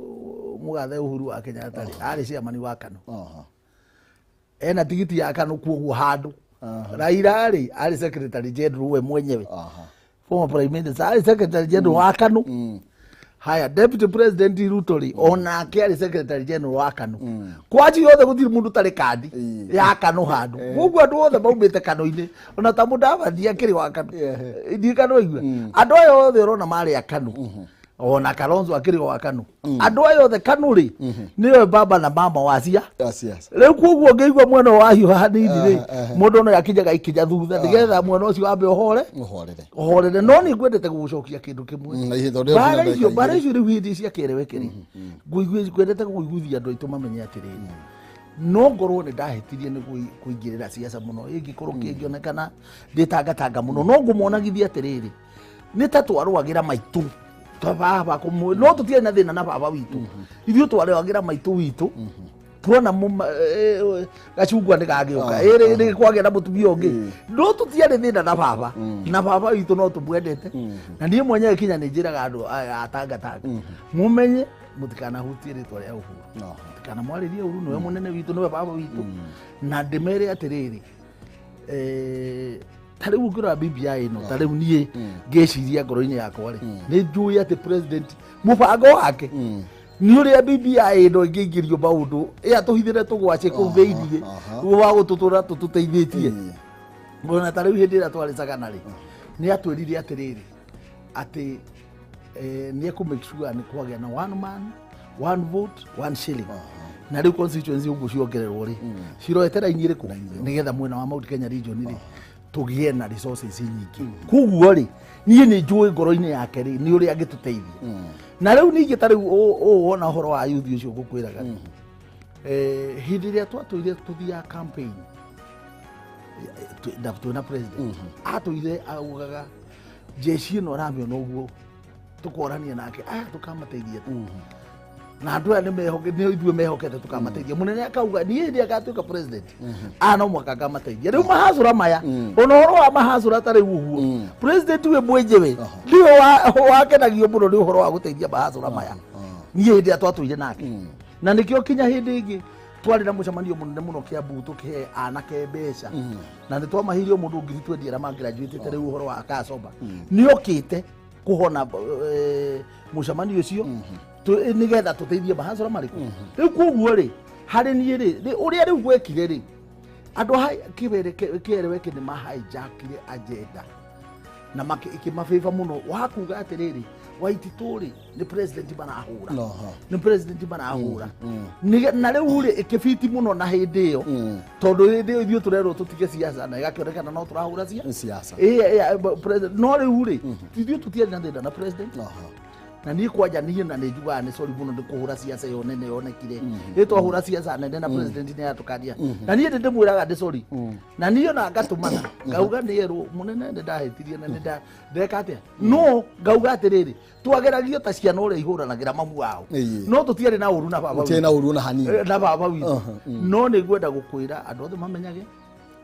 mũgathe Uhuru wa Kenyatta rĩ, arĩ chairman wa KANU, ena tigiti ya KANU. Kuoguo handũ Raila rĩ, arĩ secretary general we mwenyewe, former prime minister, arĩ secretary general wa KANU. Haya, deputy president Ruto rĩ, onake arĩ secretary general wa KANU. Kwa acio othe gũtirĩ mũndũ ũtarĩ kandi ya KANU handũ. Koguo andũ othe maumĩte KANU-inĩ, ona ta Mũdavadi akĩrĩ wa KANU. Ndiĩ kana waigua, andũ aya othe ũrona marĩ a KANU, ona Kalonzo akĩrĩ wa KANU. Andũ aya othe, KANU rĩ, nĩyo baba na mama wa cia Yes. Rĩu koguo ngĩigua mwena wahiũha hanini rĩ, mũndũ no akinyaga ikinya thutha nĩgetha mwena ũcio wambe ũhore. Ũhorere. Ũhorere. No nĩ ngwendete gũgũcokia kĩndũ kĩmwe. Na ihinda rĩu Mbara nginya icio, ndagĩka mbara 2. icio rĩu hĩndĩ cia kĩereweke rĩ, ngwendete kũiguithia andũ aitũ mamenye atĩrĩrĩ, no ngorwo nĩ ndahĩtirie nĩ kũingĩrĩra siasa mũno, ĩngĩkorwo kĩngĩonekana ndĩtangatanga mũno, no ngũmonagithia atĩrĩrĩ, nĩ ta twarũagĩra maitũ ta baba kũmwe, no tũtiarĩ na thĩna na baba witũ. Ithuĩ twarũagĩra maitũ witũ, tuona gacungwa nĩ gagĩũka, ĩrĩ nĩ kwagĩa na mũtumia ũngĩ, no tũtiarĩ thĩna na baba, na baba witũ no tũmwendete. Na niĩ mwenyewe kinya nĩ njĩraga andũ aya atangatanga, mũmenye mũtikanahutie rĩtwa rĩa Uhuru, mũtikanamwarĩrie ũru, nĩwe mũnene witũ, nĩwe baba witũ. Na ndĩmere atĩrĩrĩ, ta rĩu ũngĩrora BBI ĩno, ta rĩu niĩ ngĩciria ngoro-inĩ yakwa rĩ, nĩ njũĩ atĩ president mũbango wake nĩ ũrĩa BBI ĩno ĩngĩingĩrio maũndũ ĩatũhithĩre tũgwacĩ kũu thĩiniĩ wa gũtũtũra tũtũteithĩtie. Ona ta rĩu hĩndĩ ĩrĩa twarĩ Sagana rĩ, nĩ atwĩrire atĩrĩrĩ, atĩ nĩ ekũ make sure nĩ kwagĩa na one man, one vote, one shilling. Na rĩu constituency ũguo ciongererwo rĩ, ciroete raini ĩrĩkũ nĩgetha mwena wa Mount Kenya region rĩ. Tũgĩe na resources nyingĩ. Koguo rĩ, niĩ nĩ njũĩ ngoro-inĩ yake rĩ, nĩ ũrĩa angĩtũteithia. Na rĩu ningĩ ta rĩu ũũ wona ũhoro wa youth ũcio ngũkwĩraga rĩ, hĩndĩ ĩrĩa twatũire tũthiaga campaign na twĩna president, atũire augaga jeshi ĩno aramĩona ũguo, tũkorania nake aya tũkamateithia na andũ aya nĩ ithuĩ mehokete tũkamateithia. Mũnene akauga niĩ hĩndĩ agatuĩka president aya no mũhaka ngamateithia. Rĩu mahacũra maya, ona ũhoro wa mahacũra ta rĩu ũguo, president we mwenyewe nĩwe wakenagio mũno nĩ ũhoro wa gũteithia mahacũra maya. Niĩ hĩndĩ ĩrĩa twatũire nake, na nĩkĩo kinya hĩndĩ ĩngĩ twarĩ na mũcemanio mũnene mũno Kiambu, tũkĩhe anake mbeca na nĩ twamaheire o mũndũ 20,000 arĩa magraduatĩte. Rĩu ũhoro wa kacoba nĩ okĩte kũhona mũcemanio ũcio nĩgetha tũteithie mahacũra marĩkũ rĩu. Koguo rĩ, harĩ niĩ rĩ, ũrĩa rĩu gwekire rĩ, andũ a kĩereweke nĩ mahijackire agenda na ĩkĩmabĩba mũno wa kuga atĩrĩrĩ, Waititũ rĩ, nĩ president marahũra. Nĩ president marahũra. Na rĩu rĩ, ĩkĩbiti mũno na hĩndĩ ĩyo, tondũ hĩndĩ ĩyo ithuĩ tũrerwo tũtige siasa na ĩgakĩonekana no tũrahũra cia siasa. Ĩĩ, no rĩu rĩ, ithuĩ tũtiarĩ na thĩna na president. Na niĩ kwanja niĩ na nĩ njugaga nĩ sorry mũno nĩ kũhũra siasa ĩyo nene yonekire. Ĩ twahũra siasa nene na president nĩ atũkania, na niĩ nĩ ndĩmwĩraga ndĩ sorry, na niĩ ona ngatũmana ngauga nĩ erwo mũnene nĩ ndahĩtirie na nĩ ndeka atĩa, no ngauga atĩrĩrĩ, twageragio ta ciana ũrĩa ihũranagĩra mamu wao. No tũtiarĩ na ũru na baba Gũtirĩ witũ. Na ũru ona hanini. Na baba witũ. No nĩ ngwenda gũkwĩra andũ othe mamenyage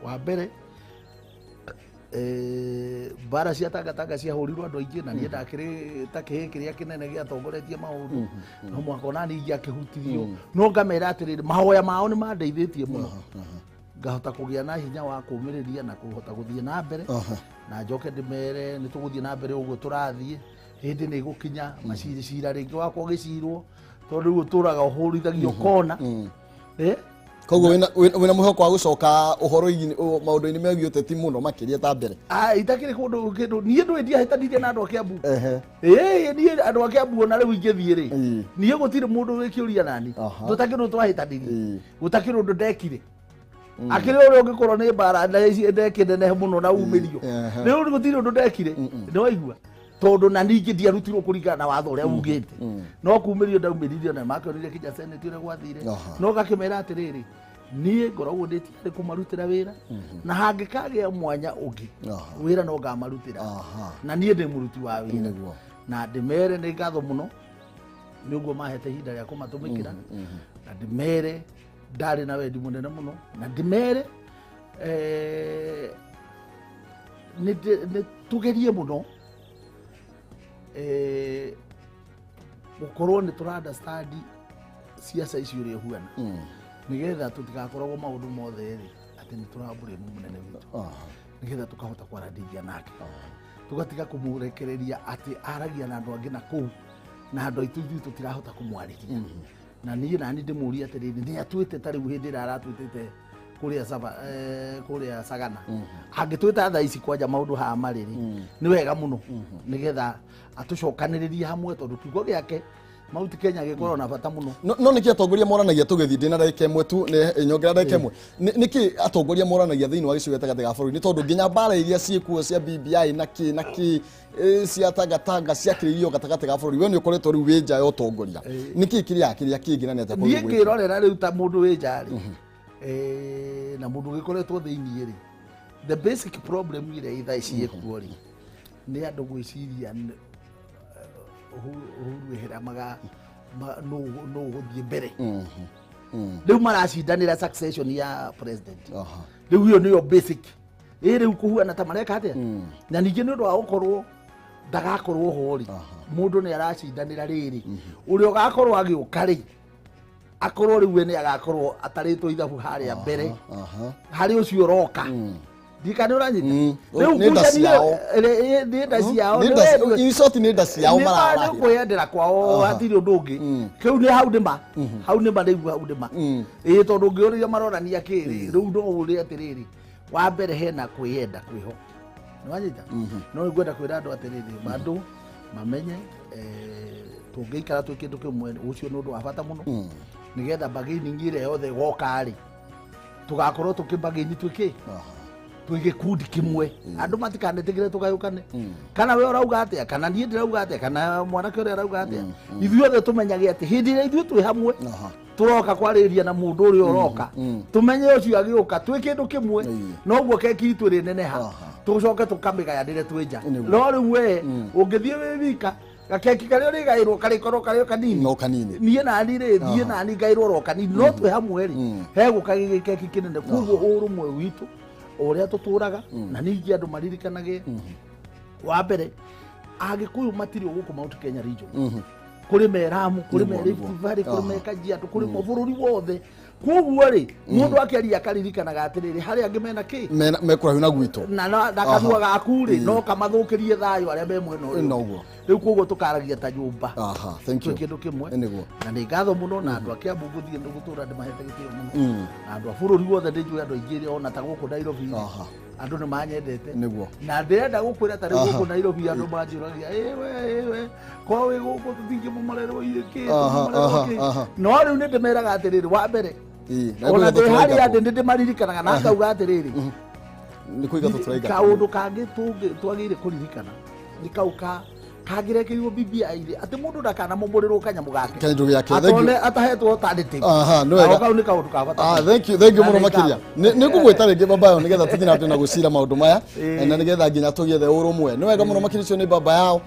wa mbere, mbara cia tangatanga ciahũrirwo andũ aingĩ, na niĩ ndakĩrĩ ta kĩhĩ kĩrĩa kĩnene gĩatongoretie maũndũ, no mwaka ona niĩ ingĩakĩhutirio. No ngamera atĩrĩrĩ, mahoya mao nĩ mandeithĩtie mũno ngahota kũgĩa na hinya wa kũmĩrĩria na kũhota gũthiĩ na mbere. Na njoke ndĩmere nĩ tũgũthiĩ na mbere ũguo tũrathiĩ, hĩndĩ nĩ ĩgũkinya maciri cira rĩngĩ wakwa ũgĩcirwo, tondũ rĩu ũtũraga ũhũrithagio kona. Koguo wĩna mwĩhoko wa gũcoka ũhoro-inĩ maũndũ-inĩ megiĩ ũteti mũno makĩria ta mbere? Ah, itakĩrĩ kũndũ kĩndũ niĩ ndũĩ ndiahĩtanirie na andũ a Kiambu. Ĩĩ, niĩ andũ a Kiambu ona rĩu ingĩthiĩ rĩ, niĩ gũtirĩ mũndũ wĩkĩũria nani. Tũtakĩrĩ ũndũ twahĩtanirie, gũtakĩrĩ ũndũ ndekire akĩrĩ ũrĩa ũngĩkorwo nĩ mbara na ndekĩnenehe mũno na umĩrio. Rĩu gũtirĩ ũndũ ndekire, nĩwaigua, tondũ na ningĩ ndiarutirwo kũringana na watho ũrĩa ugĩte, no kumĩrio ndaumĩririo na makĩonire kinya senate ũrĩa gwathire. No ngakĩmera atĩrĩrĩ, niĩ ngoragwo ndĩ tayarĩ kũmarutĩra wĩra, na hangĩkagĩa mwanya ũngĩ, wĩra no ngamarutĩra. Na niĩ ndĩ mũruti wa wĩra. Na ndĩmere nĩ ngatho mũno nĩ ũguo mahete ihinda rĩa kũmatũmĩkĩra, na ndĩmere ndarĩ na wendi mũnene mũno, na ndĩmere nĩ tũgerie mũno gũkorwo nĩ tũra understand siasa ici ũrĩa ihuana, nĩgetha tũtigakoragwo maũndũ mothe rĩ atĩ nĩ tũrambũrĩmu mũnene witũ, nĩgetha tũkahota kwaranĩria nake, tũgatiga kũmũrekereria atĩ aragia na andũ angĩ na kũu na andũ aitũ ithuĩ tũtirahota kũmwarĩria. Na niĩ nani ndĩmũrie atĩrĩrĩ, nĩ atuĩte ta rĩu hĩndĩ ĩrĩa aratwĩtĩte kũrĩa Sava, kũrĩa Sagana, angĩtwĩta thaa ici kwanja maũndũ haha marĩ rĩ, nĩ wega mũno nĩgetha atũcokanĩrĩrie hamwe, tondũ kiugo gĩake Mount Kenya gĩkoragwo na bata mũno. No nĩkĩ atongoria moranagia, tũgĩthiĩ ndĩna ndagĩka ĩmwe tu, nĩ nyongera ndagĩka ĩmwe, nĩkĩ atongoria moranagia thĩinĩ wa gĩcigo gĩtagatĩ ga bũrũri? Nĩ tondũ nginya mbara iria ciĩkuo cia BBI na kĩ na kĩ, cia tangatanga ciakĩrĩirio gatagatĩ ga bũrũri. We nĩ ũkoretwo rĩu wĩ nja ya ũtongoria, nĩkĩ kĩrĩa kĩrĩa kĩngĩ na nĩ atĩa Niĩ kwagĩrĩirwo gwĩkwo? Ngĩrorera rĩu ta mũndũ wĩ nja rĩ, na mũndũ ũgĩkoretwo thĩiniĩ rĩ, the basic problem ĩrĩa ĩ thaa ici ĩkuo rĩ, nĩ andũ gwĩciria Uhuru ehera maga nũ ũgũthiĩ mbere. Rĩu maracindanĩra succession ya president. Rĩu ĩyo nĩyo basic ĩ rĩu kũhuana ta mareka atĩa. Na ningĩ nĩ ũndũ wa gũkorwo ndagakorwo ho rĩ, mũndũ nĩ aracindanĩra rĩrĩ ũrĩa ũgakorwo agĩũka rĩ, akorwo rĩu we nĩ agakorwo atarĩtwo ithabu harĩa mbere harĩ ũcio ũroka. Ndika nĩ ũranyita? Rĩu Nĩ nda ngucanio ciao. Nĩ nda ciao. Nĩ nĩ nda wendwe. In short, nĩ nda ciao Nĩ ma- nĩ mararahĩra. kwĩyendera kwao, hatirĩ ũndũ ũngĩ. Kĩu nĩ hau nĩma, hau nĩma, rĩu hau nĩma. Ĩĩ, tondũ ũngĩũrĩria maronania kĩrĩ rĩu, no ũrĩe atĩrĩrĩ, wa mbere hena kwĩyenda kwĩho, nĩwanyita. No nĩngwenda kwĩra andũ atĩrĩrĩ, andũ mamenye tũngĩikara twĩ kĩndũ kĩmwe, ũcio nĩ ũndũ wa bata mũno, nĩgetha bargaining ĩrĩa yothe ĩgoka rĩ, tũgakorwo tũkĩ bargain twĩ kĩ. Twĩ gĩkundi kĩmwe, andũ matikanetĩkĩre tũgayũkane. Kana we ũrauga atĩa, kana niĩ ndĩrauga atĩa, kana mwanake ũrĩa arauga atĩa, ithuothe tũmenyage atĩ hĩndĩ ĩrĩa ithuĩ twĩ hamwe, tũroka kwarĩria na mũndũ ũrĩa ũroka, tũmenye ũcio agĩũka twĩ kĩndũ kĩmwe. Noguo keki itũ ĩrĩ neneha, tũcoke tũkamĩgayanĩre twĩ nja. No rĩu we ũngĩthiĩ wĩ wika, gakeki karĩa ũrĩgaĩrwo karĩkorwo karĩ o kanini. No kanini. Niĩ nani rĩ, thiĩ nani ngaĩrwo oro kanini, no twĩ hamwe rĩ, hegũka gĩgĩkeki kĩnene. Koguo ũrũmwe witũ o ũrĩa tũtũraga, na ningĩ andũ maririkanage, wa mbere, Agĩkũyũ matirĩ o gũkũ Mount Kenya region, kũrĩ me Lamu, kũrĩ me Rift Valley, kũrĩ me Kajiado, kũrĩ bũrũri wothe. Koguo rĩ, mũndũ akĩaria akaririkanaga atĩrĩrĩ, harĩ angĩ mena kĩ Mekũraihu na gwitũ. Na kanua gaku rĩ, no kamathũkĩrie thayũ arĩa me mwena ũyũ. Rĩu koguo tũkaragia ta nyũmba, Aha, thank twĩ you. kĩndũ kĩmwe. Nĩguo. Na nĩ ngatho mũno na andũ a Kiambu, ngũthiĩ gũtũra ndĩmahete gĩtĩo mũno, na andũ a bũrũri wothe. Nĩ njũĩ andũ aingĩ ona ta gũkũ Nairobi rĩ, andũ nĩ manyendete. Na ndĩrenda gũkwĩra ta rĩu gũkũ Nairobi andũ manjũragia, ĩwe ĩwe, ko wĩ gũkũ tũtingĩmũmarerwo irĩkĩ? No rĩu nĩ ndĩmeraga atĩrĩrĩ, wa mbere, Na ona nĩ ndĩ kũigatwo harĩa tũraingatwo. ndĩ, nĩ ndĩmaririkanaga na ngauga atĩrĩrĩ, Nĩ kũigatwo tũraingatwo. Kaũndũ kangĩ twagĩrĩire kũririkana nĩ kau ka kangĩrekerirwo BBI rĩ, atĩ mũndũ ndakanamomorerwo kanyamũ gake. Kanyamũ gake. Thank you. Atone atahetwo alternative. Aha, nĩ Nako wega. kau nĩ kaũndũ ka bata. Ah, thank you, thank you Na mũno nĩ makĩria. ngatho. Nĩ ngũgwĩta rĩngĩ baba yao nĩgetha tũthiĩ na mbere na gũcira maũndũ maya, na nĩgetha nginya tũgĩethe ũrũmwe. Nĩ wega mũno makĩria, ũcio nĩ baba yao,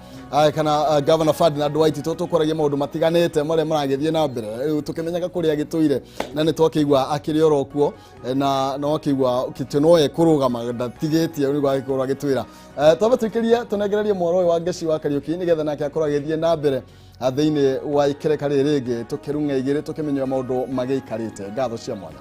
kana Governor Ferdinand Waititũ, tũkwaragia maũndũ matiganĩte marĩa maragĩthiĩ na mbere. Rĩu tũkĩmenyaga kũrĩa agĩtũire, na nĩ twakĩigua akĩrĩ oro kuo, na no akĩigua kĩtĩ no ekũrũgama, ndatigĩtie nĩguo agĩkorwo agĩtwĩra. Twambe tũikĩrie, tũnengererie mworo ũyũ wa Ngeci wa Kariũki nĩgetha nake akorwo agĩthiĩ na mbere thĩinĩ wa ikereka rĩrĩ rĩngĩ, tũkĩrung'a igĩrĩ, tũkĩmenya maũndũ magĩikarĩte. Ngatho cia mwanya.